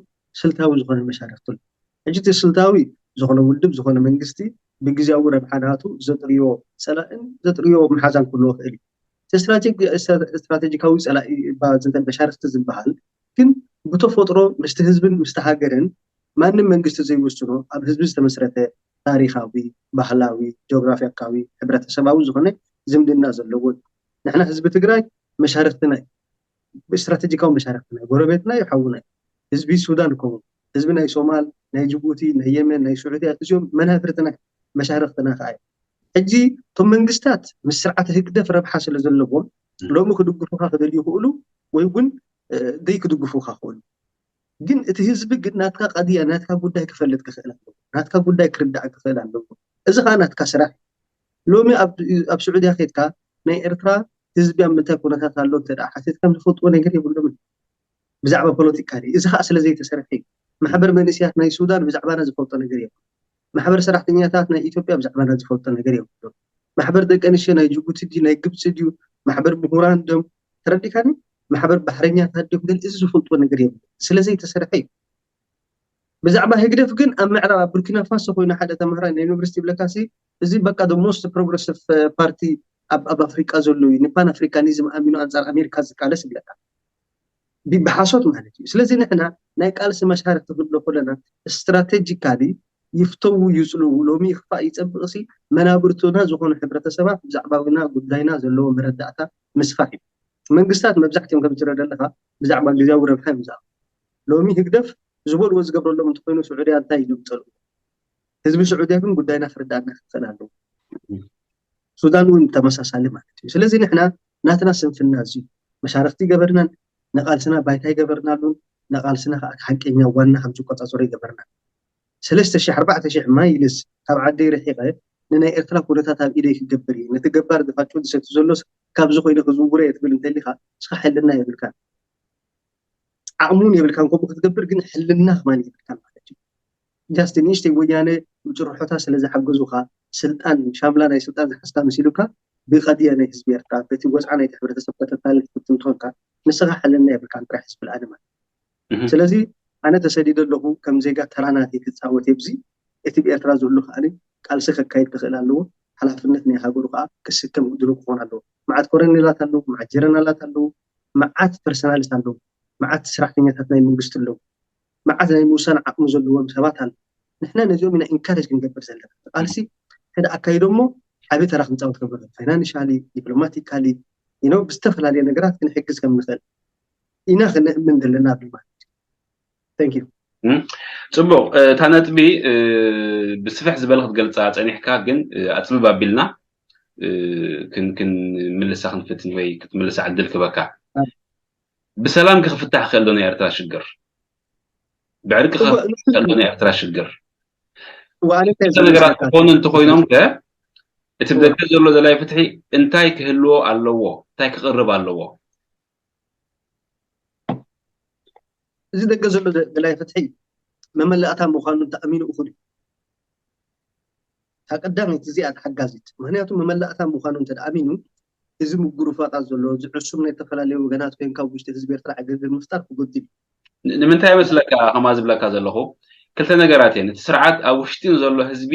ስልታዊ ዝኾነ መሻርክቲ ኣሎ ሕጂ እቲ ስልታዊ ዝኾነ ውድብ ዝኾነ መንግስቲ ብግዜያዊ ረብሓ ናቱ ዘጥርዮ ፀላእን ዘጥርዮ መሓዛን ክህልዎ ይኽእል እዩ እቲ ስትራቴጂካዊ ፀላኢ መሻርክቲ ዝበሃል ግን ብተፈጥሮ ምስቲ ህዝብን ምስቲ ሃገርን ማንም መንግስቲ ዘይውስኖ ኣብ ህዝቢ ዝተመስረተ ታሪካዊ፣ ባህላዊ፣ ጆግራፊካዊ፣ ሕብረተሰባዊ ዝኾነ ዝምድና ዘለዎ እዩ። ንሕና ህዝቢ ትግራይ መሻርክትና እዩ። ብስትራቴጂካዊ መሻርክትና እዩ። ጎረቤትና እዩ፣ ሓውና እዩ። ህዝቢ ሱዳን ይኸውን፣ ህዝቢ ናይ ሶማል፣ ናይ ጅቡቲ፣ ናይ የመን፣ ናይ ስዑድያ፣ እዚኦም መናፍርትና እዮም፣ መሻርክትና ከዓ እዮም። ሕጂ እቶም መንግስታት ምስ ስርዓት ህግደፍ ረብሓ ስለ ዘለዎም ሎሚ ክድግፉካ ክደልዩ ይኽእሉ፣ ወይ እውን ዘይክድግፉካ ክኽእሉ። ግን እቲ ህዝቢ ግን ናትካ ቀድያ፣ ናትካ ጉዳይ ክፈልጥ ክኽእል ኣለዎ፣ ናትካ ጉዳይ ክርዳእ ክኽእል ኣለዎ። እዚ ከዓ ናትካ ስራሕ። ሎሚ ኣብ ስዑድያ ከድካ ናይ ኤርትራ ህዝቢ ኣብ ምንታይ ኩነታት ኣሎ እንተ ሓቲትካ ዝፈልጥዎ ነገር የብሎምን። ብዛዕባ ፖለቲካ ድዩ? እዚ ከዓ ስለ ዘይተሰርሐ እዩ። ማሕበር መንእስያት ናይ ሱዳን ብዛዕባና ዝፈልጦ ነገር የብሉ። ማሕበር ሰራሕተኛታት ናይ ኢትዮጵያ ብዛዕባና ዝፈልጦ ነገር የብሉ። ማሕበር ደቂ ኣንስትዮ ናይ ጅቡቲ ድዩ ናይ ግብፂ ድዩ? ማሕበር ምሁራን ድዮም? ተረዲካኒ? ማሕበር ባሕረኛታት ድዮም? ገለ እዚ ዝፈልጥዎ ነገር የብሉ። ስለ ዘይተሰርሐ እዩ። ብዛዕባ ህግደፍ ግን ኣብ ምዕራብ ኣብ ቡርኪና ፋሶ ኮይኑ ሓደ ተምሃራይ ናይ ዩኒቨርሲቲ ይብለካሲ፣ እዚ በቃ the most progressive party ኣብ ኣብ ኣፍሪቃ ዘሎ እዩ፣ ንፓን ኣፍሪካኒዝም ኣሚኑ ኣንጻር ኣሜሪካ ዝቃለስ ይብለካ። ብ- ብሓሶት ማለት እዩ። ስለዚ ንሕና ናይ ቃልሲ መሻርክቲ ክንብሎ ከለና ስትራቴጂካሊ ይፍተዉ ይጽልኡ፣ ሎሚ ይኽፋእ ይጸብቕሲ መናብርትና ዝኾኑ ሕብረተሰባት ብዛዕባና ጉዳይና ዘለዎ መረዳእታ ምስፋሕ እዩ። መንግስታት መብዛሕትኦም ከም ትረዳ ኣለኻ ብዛዕባ ግዝያዊ ረብሓ እዮም ዝዛረቡ። ሎሚ ህግደፍ ዝበልዎ ዝገብረሎም እንተኾይኑ ስዑድያ እንታይ እዮም ዝጸልኡ? ህዝቢ ስዑድያ ግን ጉዳይና ክርዳእና ክኽእል ኣለዎ። ሱዳን እውን ተመሳሳሊ ማለት እዩ። ስለዚ ንሕና ናትና ስንፍና እዚ መሻርክቲ ይገበርናን ንቃልስና ባይታ ይገበርናሉን ንቃልስና ከዓ ሓቀኛ ዋና ከም ዝቆጻጸሩ ይገበርና። ሰለስተ ሺሕ ኣርባዕተ ሺሕ ማይልስ ካብ ዓደይ ርሒቐ ንናይ ኤርትራ ኩነታት ኣብ ኢደይ ክገብር እየ፣ ነቲ ገባር ዝፋጭ ወዲ ሰቲ ዘሎስ ካብዚ ኮይነ ክዝውሮ እየ ትብል እንተሊኻ እስኻ ሕልና የብልካን። ዓቕሙን የብልካን ከምኡ ክትገብር፣ ግን ሕልና ከማን የብልካን ማለት እዩ። ጃስት ንእሽተይ ወያነ ብጭርሖታ ስለ ዝሓገዙካ ስልጣን ሻምላ ናይ ስልጣን ዝሓዝካ መሲሉካ ብቀድያ ናይ ህዝቢ ኤርትራ በቲ ወፅዓ ናይቲ ሕብረተሰብ ከተታልል ክትፍትን ትኾንካ ንስኻ ሕልና የብልካን ጥራሕ ህዝቢ ልኣነ ማለት እዩ። ስለዚ ኣነ ተሰዲደ ኣለኹ ከም ዜጋ ተራ ናተይ ክፃወት የብዚ እቲ ብኤርትራ ዝህሉ ከዓኒ ቃልሲ ከካይድ ክኽእል ኣለዎ። ሓላፍነት ናይ ሃገሩ ከዓ ክስከም እድሉ ክኾን ኣለዎ። መዓት ኮረኔላት ኣለዉ፣ መዓት ጀረናላት ኣለዉ፣ መዓት ፐርሰናልስ ኣለዉ፣ መዓት ሰራሕተኛታት ናይ መንግስቲ ኣለዉ፣ መዓት ናይ ምውሳን ዓቕሚ ዘለዎም ሰባት ኣለዉ። ንሕና ነዚኦም ኢና ኢንካሬጅ ክንገብር ዘለና። ቃልሲ ሓደ ኣካይዶ እሞ ዓብዪ ተራ ክንፃወት ከም ንኽእል ፋይናንሻሊ፣ ዲፕሎማቲካሊ፣ you know፣ ብዝተፈላለየ ነገራት ክንሕግዝ ከም ንኽእል ኢና ክንእምን ዘለና ብማለት እዩ። Thank you። እም፣ ጽቡቕ። እ፣ እታ ነጥቢ፣ እ፣ ብስፍሕ ዝበለ ክትገልጻ ጸኒሕካ፣ ግን፣ እ፣ ኣጽብብ ኣቢልና፣ እ፣ ክን-፣ ክንምልሳ ክንፍትን ወይ ክትምልሳ ዕድል ክበካ። አ። ብሰላም ክፍታሕ ክኽእል ዶ ናይ ኤርትራ ሽግር? ብዕርቂ እወ፣ ክፍታሕ ክኽእል ዶ ናይ ኤርትራ ሽግር? እወ፣ ኣነ እንታይ ክልተ ነገራት ዝመስለካ? ክኾኑ እንተኾይኖም ከ፣ እቲ እወ። ብደገ ዘሎ ደላይ ፍትሒ እንታይ ክህልዎ ኣለዎ? እንታይ ክቕርብ ኣለዎ? እዚ ደገ ዘሎ ደ-፣ ደላይ ፍትሒ መመላእታ ምዃኑ እንተኣሚኑ እኹል እዩ። እታ ቀዳመይቲ እዚኣ እታ ሓጋዚት። ምኽንያቱ መመላእታ ምዃኑ እንተ ደኣ ኣሚኑ፣ እዚ ምጉርፋጣት ዘሎ፣ እዚ ዕሱብ ናይ ዝተፈላለዩ ወገናት ኮይንካ ኣብ ውሽጢ ህዝቢ ኤርትራ ዕግርግር ምፍጣር ክጎድል እዩ። ን-፣ ንምንታይ ይመስለካ ከምኣ ዝብለካ ዘለኹ? ክልተ ነገራት እየን። እቲ ስርዓት ኣብ ውሽጢ ንዘሎ ህዝቢ፣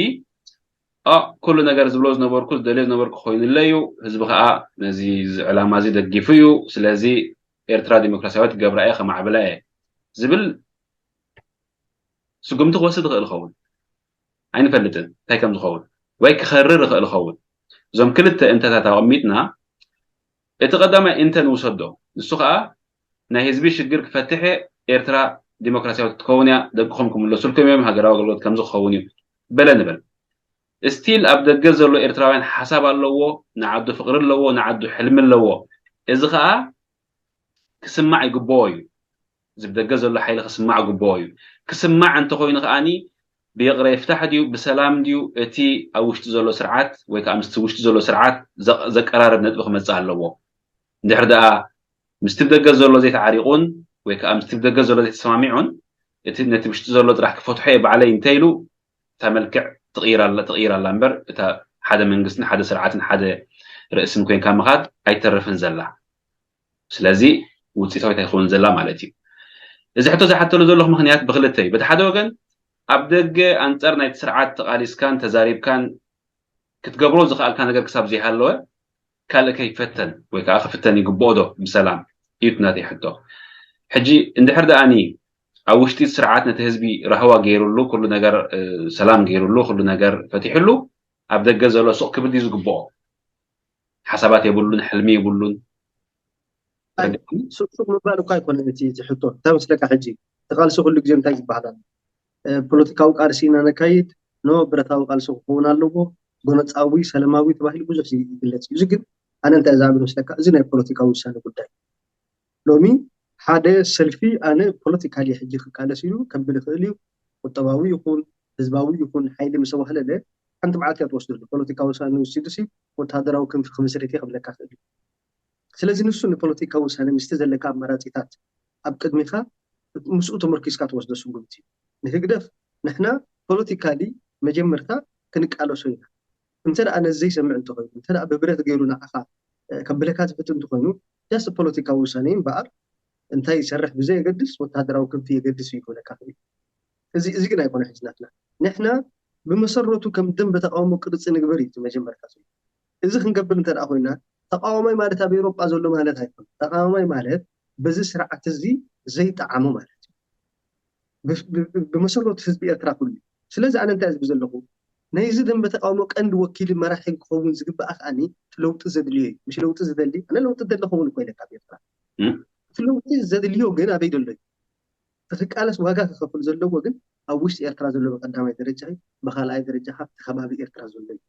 ኣ፣ ኩሉ ነገር ዝብሎ ዝነበርኩ፣ ዝደልዮ ዝነበርኩ ኮይኑለይ እዩ። ህዝቢ ከኣ ነዚ፣ እዚ ዕላማ እዚ ደጊፉ እዩ። ስለዚ ኤርትራ ዲሞክራሲያዊት ክገብራ እየ፣ ከማዕብላ እየ ዝብል ስጉምቲ ክወስድ ይኽእል ይኸውን። ኣይንፈልጥን እንታይ ከም ዝኸውን። ወይ ክኸርር ይኽእል ይኸውን። እዞም ክልተ እንተታት ኣቐሚጥና፣ እቲ ቀዳማይ እንተ ንውሰዶ፣ ንሱ ከኣ ናይ ህዝቢ ሽግር ክፈትሕ እየ፣ ኤርትራ ዲሞክራሲያዊት ክትከውን እያ፣ ደቅኹም ክምለሱልኩም እዮም፣ ሃገራዊ ኣገልግሎት ከምዚ ክኸውን እዩ በለ ንበል። ስቲል ኣብ ደገ ዘሎ ኤርትራውያን ሓሳብ ኣለዎ፣ ንዓዱ ፍቕሪ ኣለዎ፣ ንዓዱ ሕልሚ ኣለዎ። እዚ ከኣ ክስማዕ ይግብኦ እዩ። እዚ ብደገ ዘሎ ሓይሊ ክስማዕ ግብኦ እዩ። ክስማዕ እንተኾይኑ ከኣኒ ብይቕረ ይፍታሕ ድዩ፣ ብሰላም ድዩ፣ እቲ ኣብ ውሽጢ ዘሎ ስርዓት ወይ ከዓ ምስቲ ውሽጢ ዘሎ ስርዓት ዘ-፣ ዘቀራርብ ነጥቢ ክመጽእ ኣለዎ። እንድሕር ደኣ ምስቲ ብደገ ዘሎ ዘይተዓሪቑን ወይ ከዓ ምስቲ ብደገ ዘሎ ዘይተሰማሚዑን፣ እቲ ነቲ ውሽጢ ዘሎ ጥራሕ ክፈትሖ እየ ባዕለይ እንተ ኢሉ፣ እታ መልክዕ ትቕይር ኣላ፣ ትቕይር ኣላ እምበር፣ እታ ሓደ መንግስትን ሓደ ስርዓትን ሓደ ርእስን ኮይንካ ምኻድ ኣይተርፍን ዘላ። ስለዚ ውፅኢታዊት ኣይትኸውን ዘላ ማለት እዩ። እዚ ሕቶ ዝሓተሉ ዘለኹ ምኽንያት ብክልተ እዩ። በቲ ሓደ ወገን ኣብ ደገ ኣንጻር ናይቲ ስርዓት ተቓሊስካን ተዛሪብካን ክትገብሮ ዝኸኣልካ ነገር ክሳብ ዘይሃለወ ካልእ ከይፈተን ወይ ከዓ ክፍተን ይግብኦ ዶ ብሰላም እዩ እቲ ናተይ ሕቶ። ሕጂ እንድሕር ደኣኒ ኣብ ውሽጢ እቲ ስርዓት ነቲ ህዝቢ ራህዋ ገይሩሉ፣ ኩሉ ነገር፣ እ፣ ሰላም ገይሩሉ፣ ኩሉ ነገር ፈቲሑሉ፣ ኣብ ደገ ዘሎ ሱቕ ክብል ድዩ ዝግብኦ? ሓሳባት የብሉን፣ ሕልሚ የብሉን። ሱቅ ምባል እኳ ኣይኮነን እቲ ሕቶ። እንታይ መስለካ፣ ሕጂ እቲ ቃልሲ ኩሉ ግዜ እንታይ ዝበሃል ኣሎ? ፖለቲካዊ ቃልሲ ኢና ነካይድ፣ ኖ፣ ብረታዊ ቃልሲ ክኸውን ኣለዎ፣ ጎነፃዊ፣ ሰላማዊ ተባሂሉ ብዙሕ ይግለፅ እዩ። እዚ ግን ኣነ እንታይ ዝብል መስለካ፣ እዚ ናይ ፖለቲካዊ ውሳነ ጉዳይ። ሎሚ ሓደ ሰልፊ ኣነ ፖለቲካሊ ሕጂ ክቃለስ ኢሉ ከብል ይኽእል እዩ። ቁጠባዊ ይኹን ህዝባዊ ይኹን ሓይሊ ምስ ኣዋህለለ ሓንቲ መዓልቲ እያ ትወስደሉ። ፖለቲካዊ ውሳነ ወሲዱ ሲ ወታደራዊ ክንፊ ክምስርት እየ ክብለካ ክእል እዩ። ስለዚ ንሱ ንፖለቲካዊ ውሳነ ምስቲ ዘለካ ኣማራፂታት ኣብ ቅድሚኻ ምስኡ ተመርኪስካ ትወስዶ ስጉምቲ እዩ። ንህግደፍ ንሕና ፖለቲካሊ መጀመርታ ክንቃለሶ ኢና። እንተ ደኣ ነዚ ዘይሰምዕ እንተኾይኑ፣ እንተ ደኣ ብብረት ገይሩ ንዓኻ ከብለካ ዝፍት እንተኾይኑ፣ ጃስት ፖለቲካዊ ውሳነ እዩ እምበኣር እንታይ ይሰርሕ ብዘየገድስ ወታደራዊ ክንፊ የገድስ እዩ ክብለካ ክእል። እዚ ግን ኣይኮነ ሕጂ ናትና። ንሕና ብመሰረቱ ከም ደንበ ተቃውሞ ቅርፂ ንግበር እዩ መጀመርታ። እዚ ክንገብር እንተ ኮይና ተቃዋማይ ማለት ኣብ ኤውሮጳ ዘሎ ማለት ኣይኮነ። ተቃዋማይ ማለት በዚ ስርዓት እዚ ዘይጠዓሙ ማለት እዩ። ብመሰረቱ ህዝቢ ኤርትራ ኩሉ። ስለዚ ኣነ እንታይ ዝብ ዘለኹ፣ ናይዚ ደንበ ተቃውሞ ቀንዲ ወኪል መራሒ ክኸውን ዝግባኣ ከዓኒ እቲ ለውጢ ዘድልዮ እዩ። ምሽ ለውጢ ዝደሊ፣ ኣነ ለውጢ ደለ ኸውን እኮ ኢለ ካብ ኤርትራ። እቲ ለውጢ ዘድልዮ ግን ኣበይ ደሎ እዩ? እቲ ክቃለስ ዋጋ ክኸፍል ዘለዎ ግን ኣብ ውሽጢ ኤርትራ ዘሎ ብቀዳማይ ደረጃ እዩ፣ ብካልኣይ ደረጃ ካብቲ ከባቢ ኤርትራ ዘሎ እዩ።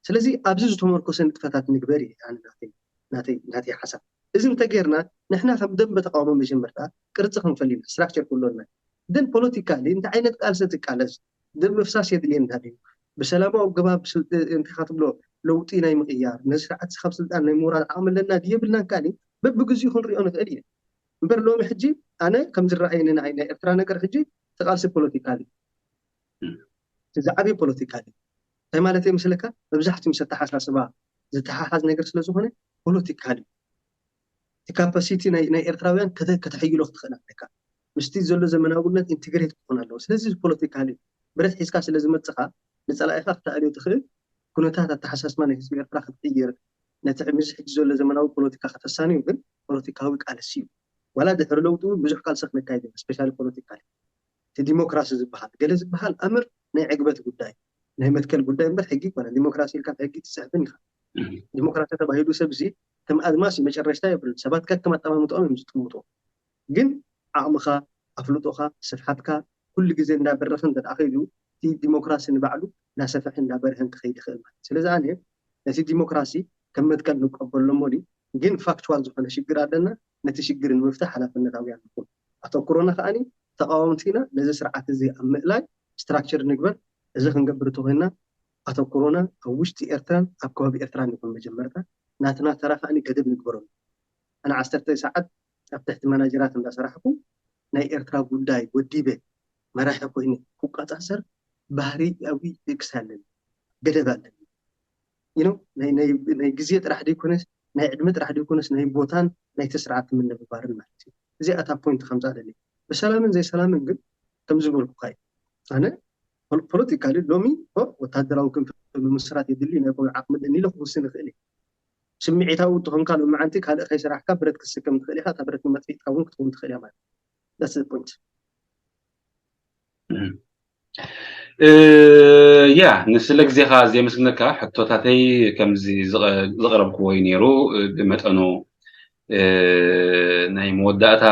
ስለዚ ኣብዚ ዝተመርኮሰ ንጥፈታት ንግበር እዩ ኣነ ናተይ ናተይ ናተይ ሓሳብ። እዚ እንተጌርና ንሕና ከም ደንበ ተቃውሞ መጀመርታ ቅርፂ ክንፈል ኢና፣ ስትራክቸር ክህልወና። ደን ፖለቲካሊ እንታይ ዓይነት ቃልሲ ትቃለስ? ደም ምፍሳስ የድልየና ድዩ? ብሰላማዊ ኣገባብ እንቲካ ትብሎ ለውጢ ናይ ምቕያር ነዚ ስርዓት ካብ ስልጣን ናይ ምውራድ ዓቕሚ ኣለና ድዩ የብልናን? ካሊ በብግዚኡ ክንሪኦ ንኽእል ኢና። እምበር ሎሚ ሕጂ ኣነ ከም ዝረኣየኒ ንዓይ ናይ ኤርትራ ነገር ሕጂ እቲ ቃልሲ ፖለቲካሊ እዩ። እቲ ዝዓበየ ፖለቲካሊ እንታይ ማለት እየ ምስለካ? መብዛሕትኡ ምስ ኣተሓሳስባ ዝተሓሓዝ ነገር ስለ ዝኾነ ፖለቲካሊ እቲ ካፓሲቲ ናይ ኤርትራውያን ከተሕይሎ ክትኽእል ኣለካ። ምስቲ ዘሎ ዘመናውነት ኢንትግሬት ክኾን ኣለዎ። ስለዚ ፖለቲካሊ ብረት ሒዝካ ስለ ዝመፅኻ ንፀላኢኻ ክተኣልዮ ትኽእል ኩነታት ኣተሓሳስባ ናይ ህዝቢ ኤርትራ ክትቅይር ነቲ ምስ ሕጂ ዘሎ ዘመናዊ ፖለቲካ ከተሳንዩ ግን ፖለቲካዊ ቃልሲ እዩ። ዋላ ድሕሪ ለውጢ እውን ብዙሕ ቃልሲ ክነካይድ ኢና። ስፔሻሊ ፖለቲካሊ እቲ ዲሞክራሲ ዝበሃል ገለ ዝበሃል ኣምር ናይ ዕግበት ጉዳይ ናይ መትከል ጉዳይ እምበር ሕጊ ይኮነ። ዲሞክራሲ ኢልካ ሕጊ ትፅሕፍን ኢኻ። ዲሞክራሲ ተባሂሉ ሰብ እዚ ከም ኣድማስ መጨረሽታ የብሉን። ሰባት ከከም ኣጠማምጥኦም እዮም ዝጥምጡ። ግን ዓቕምኻ፣ ኣፍልጦኻ፣ ስፍሓትካ ኩሉ ግዜ እንዳበረኸ እንተ ደኣ ከይዱ እቲ ዲሞክራሲ ንባዕሉ እንዳሰፈሐ እንዳበረሀን ክኸይድ ይኽእል ማለት። ስለዚ ኣነ ነቲ ዲሞክራሲ ከም መትከል ንቀበሎ እሞ ግን ፋክቹዋል ዝኾነ ሽግር ኣለና። ነቲ ሽግር ንምፍታሕ ሓላፍነታውያን ንኹን። ኣተኩሮና ከዓኒ ተቃወምቲ ኢና። ነዚ ስርዓት እዚ ኣብ ምእላይ ስትራክቸር ንግበር። እዚ ክንገብር እንተኮይና ኣተኩሮና ኣብ ውሽጢ ኤርትራን ኣብ ከባቢ ኤርትራን ይኹን መጀመርታ ናትና ተራ ከዓኒ ገደብ ንግበረሉ። ኣነ ዓሰርተ ሰዓት ኣብ ትሕቲ ማናጀራት እንዳሰራሕኩ ናይ ኤርትራ ጉዳይ ወዲበ መራሒ ኮይነ ክቆጻጸር ባህሪያዊ ሪክስ ኣለኒ፣ ገደብ ኣለኒ። You know ናይ ናይ ናይ ግዜ ጥራሕ ደይኮነስ ናይ ዕድመ ጥራሕ ደይኮነስ ናይ ቦታን ናይቲ ስርዓት ምንብባርን ማለት እዩ። እዚኣ እታ ፖይንት ከምፃ ደሊ ብሰላምን ዘይሰላምን ግን ከም ዝበልኩካ እዩ። ኣነ ፖለቲካሊ ሎሚ ወታደራዊ ክንፊ ብምስራት የድሊ ናይ ኮነ ዓቕሚ ኣለኒ ኢለ ክውስን ይኽእል እየ። ስምዒታዊ እንተኾንካ ሎሚ ዓንቲ ካልእ ከይሰራሕካ ብረት ክትስከም ትኽእል ኢኻ። እታ ብረት ንመጥፊእትካ እውን ክትከውን ትኽእል እያ ማለት that's the point። ያ ንስለ ግዜኻ ዘየመስግነካ ሕቶታተይ ከምዚ ዘቕረብክዎ እዩ ነይሩ። ብመጠኑ ናይ መወዳእታ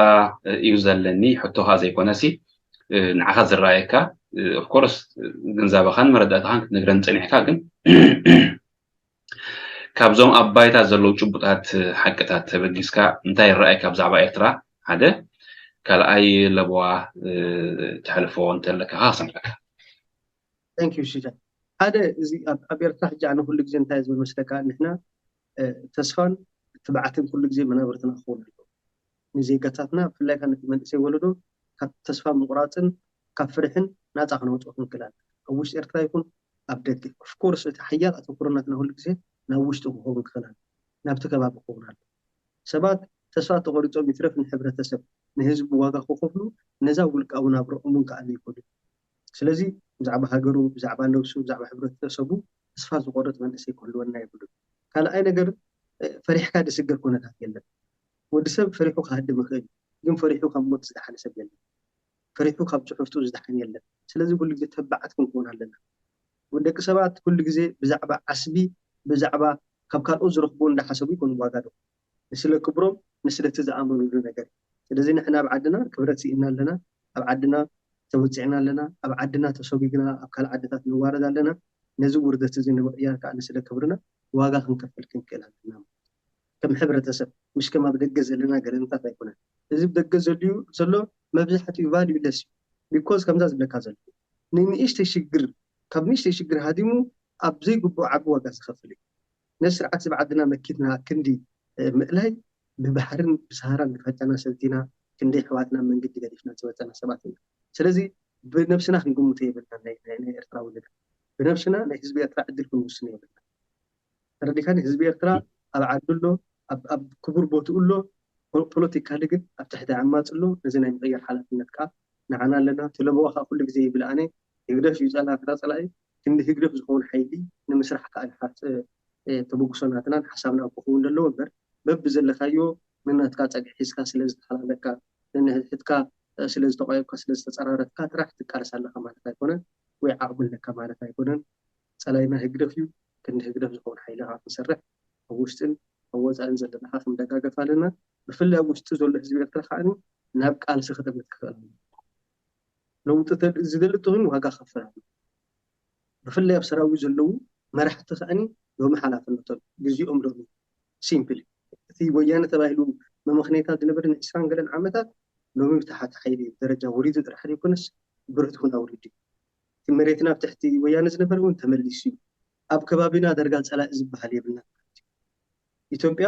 እዩ ዘለኒ ሕቶ ከዓ ዘይኮነሲ ንዓኻ ዝረኣየካ ኦፍኮርስ ግንዛበኻን መረዳእታኻን ክትነግረን ፀኒሕካ ግን ካብዞም ኣብ ባይታ ዘለዉ ጭቡጣት ሓቅታት ተበጊስካ እንታይ ይረኣየካ ብዛዕባ ኤርትራ ሓደ ካልኣይ ለበዋ ተሕልፎ እንተለካ ከዓ ክሰምዐካ። ሓደ እዚ ኣብ ኤርትራ ሕጂ ኣነ ኩሉ ግዜ እንታይ ዝብል መስለካ ንሕና ተስፋን ትብዓትን ኩሉ ግዜ መናብርትና ክኸውን ኣለዎ። ንዜጋታትና ብፍላይ ከዓ ነቲ መንእሰይ ወለዶ ካብ ተስፋ ምቁራፅን ካብ ፍርሕን ናፃ ክነውፅኦ ክንክእል ኣለና። ኣብ ውሽጢ ኤርትራ ይኹን ኣብ ደገ ኦፍኮርስ እቲ ሓያል ኣተኩሮ ናትና ኩሉ ግዜ ናብ ውሽጢ ክኸውን ክኽእል ኣለዎ። ናብቲ ከባቢ ክኸውን ኣለዎ። ሰባት ተስፋ ተቆሪፆም ይትረፍ ንሕብረተሰብ ንህዝቢ ዋጋ ክኸፍሉ ነዛ ውልቃዊ ናብርኦም እውን ክኣሉ ይኽእሉ። ስለዚ ብዛዕባ ሃገሩ ብዛዕባ ነብሱ ብዛዕባ ሕብረተሰቡ ተስፋ ዝቆርፅ መንእሰይ ክህልወና የብሉን። ካልኣይ ነገር ፈሪሕካ ዝስገር ኩነታት የለን። ወዲ ሰብ ፈሪሑ ክሃድም ይኽእል ግን ፈሪሑ ካብ ሞት ዝደሓነ ሰብ የለን። ፈሪሑ ካብ ጭሕፍቱ ዝደሓን የለን። ስለዚ ኩሉ ግዜ ተባዓት ክንከውን ኣለና። ደቂ ሰባት ኩሉ ግዜ ብዛዕባ ዓስቢ ብዛዕባ ካብ ካልኦት ዝረኽብዎ እንዳሓሰቡ ይኮኑ ዋጋ ዶ ንስለ ክብሮም ንስለቲ ዝኣመኑሉ ነገር። ስለዚ ንሕና ኣብ ዓድና ክብረት ስኢና ኣለና፣ ኣብ ዓድና ተወፂዕና ኣለና፣ ኣብ ዓድና ተሰጉግና ኣብ ካልእ ዓድታት ንዋረድ ኣለና። ነዚ ውርደት እዚ ንምቕያር ከዓ ንስለ ክብርና ዋጋ ክንከፍል ክንክእል ኣለና። ከም ሕብረተሰብ፣ ምሽ ከም ኣብ ደገ ዘለና ገለንታት ኣይኮነን። እዚ ብደገ ዘልዩ ዘሎ መብዛሕትኡ ቫልዩ ለስ እዩ። ቢኮዝ ከምዛ ዝብለካ ዘሎ ንንእሽተይ ሽግር ካብ ንእሽተይ ሽግር ሃዲሙ ኣብ ዘይግብኦ ዓቢ ዋጋ ዝኸፍል እዩ። ነዚ ስርዓት እዚ ብዓድና መኪትና ክንዲ ምእላይ ብባሕርን ብሰሃራን ግፋጫና ሰልቲና ክንደይ ኣሕዋትና መንገዲ ገዲፍና ዝመፀና ሰባት ኢና። ስለዚ ብነብስና ክንግምቶ የብልና። ናይ ኤርትራ ውልድ ብነብስና ናይ ህዝቢ ኤርትራ ዕድል ክንውስን የብልና። ተረዲካኒ? ህዝቢ ኤርትራ ኣብ ዓዱ ኣሎ፣ ኣብ ክቡር ቦትኡ ኣሎ። ፖለቲካሊ ግን ኣብ ትሕቲ ዓማፂ ኣሎ። ነዚ ናይ ምቕያር ሓላፍነት ከዓ ንዓና ኣለና። ትለምዋ ከዓ ኩሉ ግዜ ይብል ኣነ ህግደፍ እዩ ጸላ ክዳ ጸላኢ ክንዲ ህግደፍ ዝኸውን ሓይሊ ንምስራሕ ከዓ ንሓት ተበግሶ ናትናን ሓሳብና ክኸውን ዘለዎ እምበር በብዘለካዮ ንናትካ ጸግዒ ሒዝካ ስለ ዝተሓላለካ ንንሕድሕድካ ስለ ዝተቋየብካ ስለ ዝተጸራረፍካ ጥራሕ ትቃለስ ኣለካ ማለት ኣይኮነን ወይ ዓቕሚ ኣለካ ማለት ኣይኮነን። ጸላይና ህግደፍ እዩ። ክንዲ ህግደፍ ዝኸውን ሓይሊ ከዓ ክንሰርሕ ኣብ ውሽጥን ኣብ ወፃእን ዘለና ከዓ ክንደጋገፍ ኣለና። ብፍላይ ኣብ ውሽጢ ዘሎ ህዝቢ ኤርትራ ከዓ ናብ ቃልሲ ክጥምት ክኽእል ኣለዎ። ለውጢ ዝደሊ ተኾይኑ ዋጋ ክኸፍል ኣለዎ። ብፍላይ ኣብ ሰራዊት ዘለዉ መራሕቲ ከዓኒ ሎሚ ሓላፍነቶም ግዜኦም ሎሚ ሲምፕል እቲ ወያነ ተባሂሉ መመኽነይታ ዝነበረ ንዕስራን ገለን ዓመታት ሎሚ ብታሓቲ ሓይሊ ደረጃ ወሪዱ ጥራሕ ዘይኮነስ ብርህቲ እውን ኣውሪዱ እዩ። እቲ መሬትና ኣብ ትሕቲ ወያነ ዝነበረ እውን ተመሊሱ እዩ። ኣብ ከባቢና ደርጋ ፀላኢ ዝበሃል የብልና። ኢትዮጵያ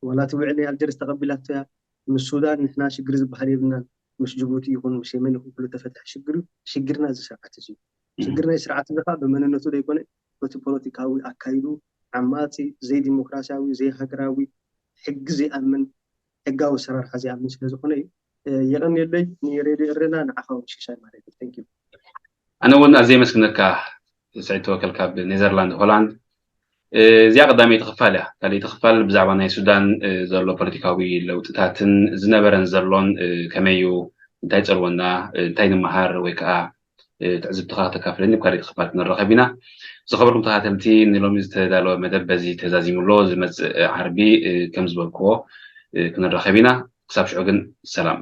ዋላ እቲ ውዕል ናይ ኣልጀርስ ተቐቢላቶ እያ። ምስ ሱዳን ንሕና ሽግር ዝበሃል የብልናን። ምስ ጅቡቲ ይኹን ምስ የመን ይኹን ኩሉ ተፈትሐ ሽግር እዩ። ሽግርና እዚ ስርዓት እዚ እዩ። ሽግር ናይ ስርዓት እዚ ከዓ ብመንነቱ ዘይኮነ በቲ ፖለቲካዊ ኣካይዱ ዓማፂ፣ ዘይዲሞክራሲያዊ፣ ዘይሃገራዊ፣ ሕጊ ዘይኣምን፣ ሕጋዊ ኣሰራርሓ ዘይኣምን ስለ ዝኾነ እዩ። የቐንየለይ ንሬድዮ ኤረና ንዓኻ እውን ሽሻይ ማለት እዩ። Thank you። ኣነ እውን ኣዝየ የመስግነካ ስዒድ ተወከል ካብ ኔዘርላንድ ሆላንድ። እዚኣ ቀዳመይቲ ክፋል እያ። ካልኣይቲ ክፋል ብዛዕባ ናይ ሱዳን ዘሎ ፖለቲካዊ ለውጥታትን ዝነበረን ዘሎን ከመይ እዩ፣ እንታይ ይጸልወና፣ እንታይ ንመሃር ወይ ከዓ ትዕዝብትኻ ከተካፍለኒ ኣብ ካልኣይቲ ክፋል ክንራኸብ ኢና። ዝኸበርኩም ተኸታተልቲ ንሎሚ ዝተዳለወ መደብ በዚ ተዛዚሙ ኣሎ። ዝመጽእ ዓርቢ ከም ዝበልክዎ ክንራኸብ ኢና። ክሳብ ሽዑ ግን ሰላም።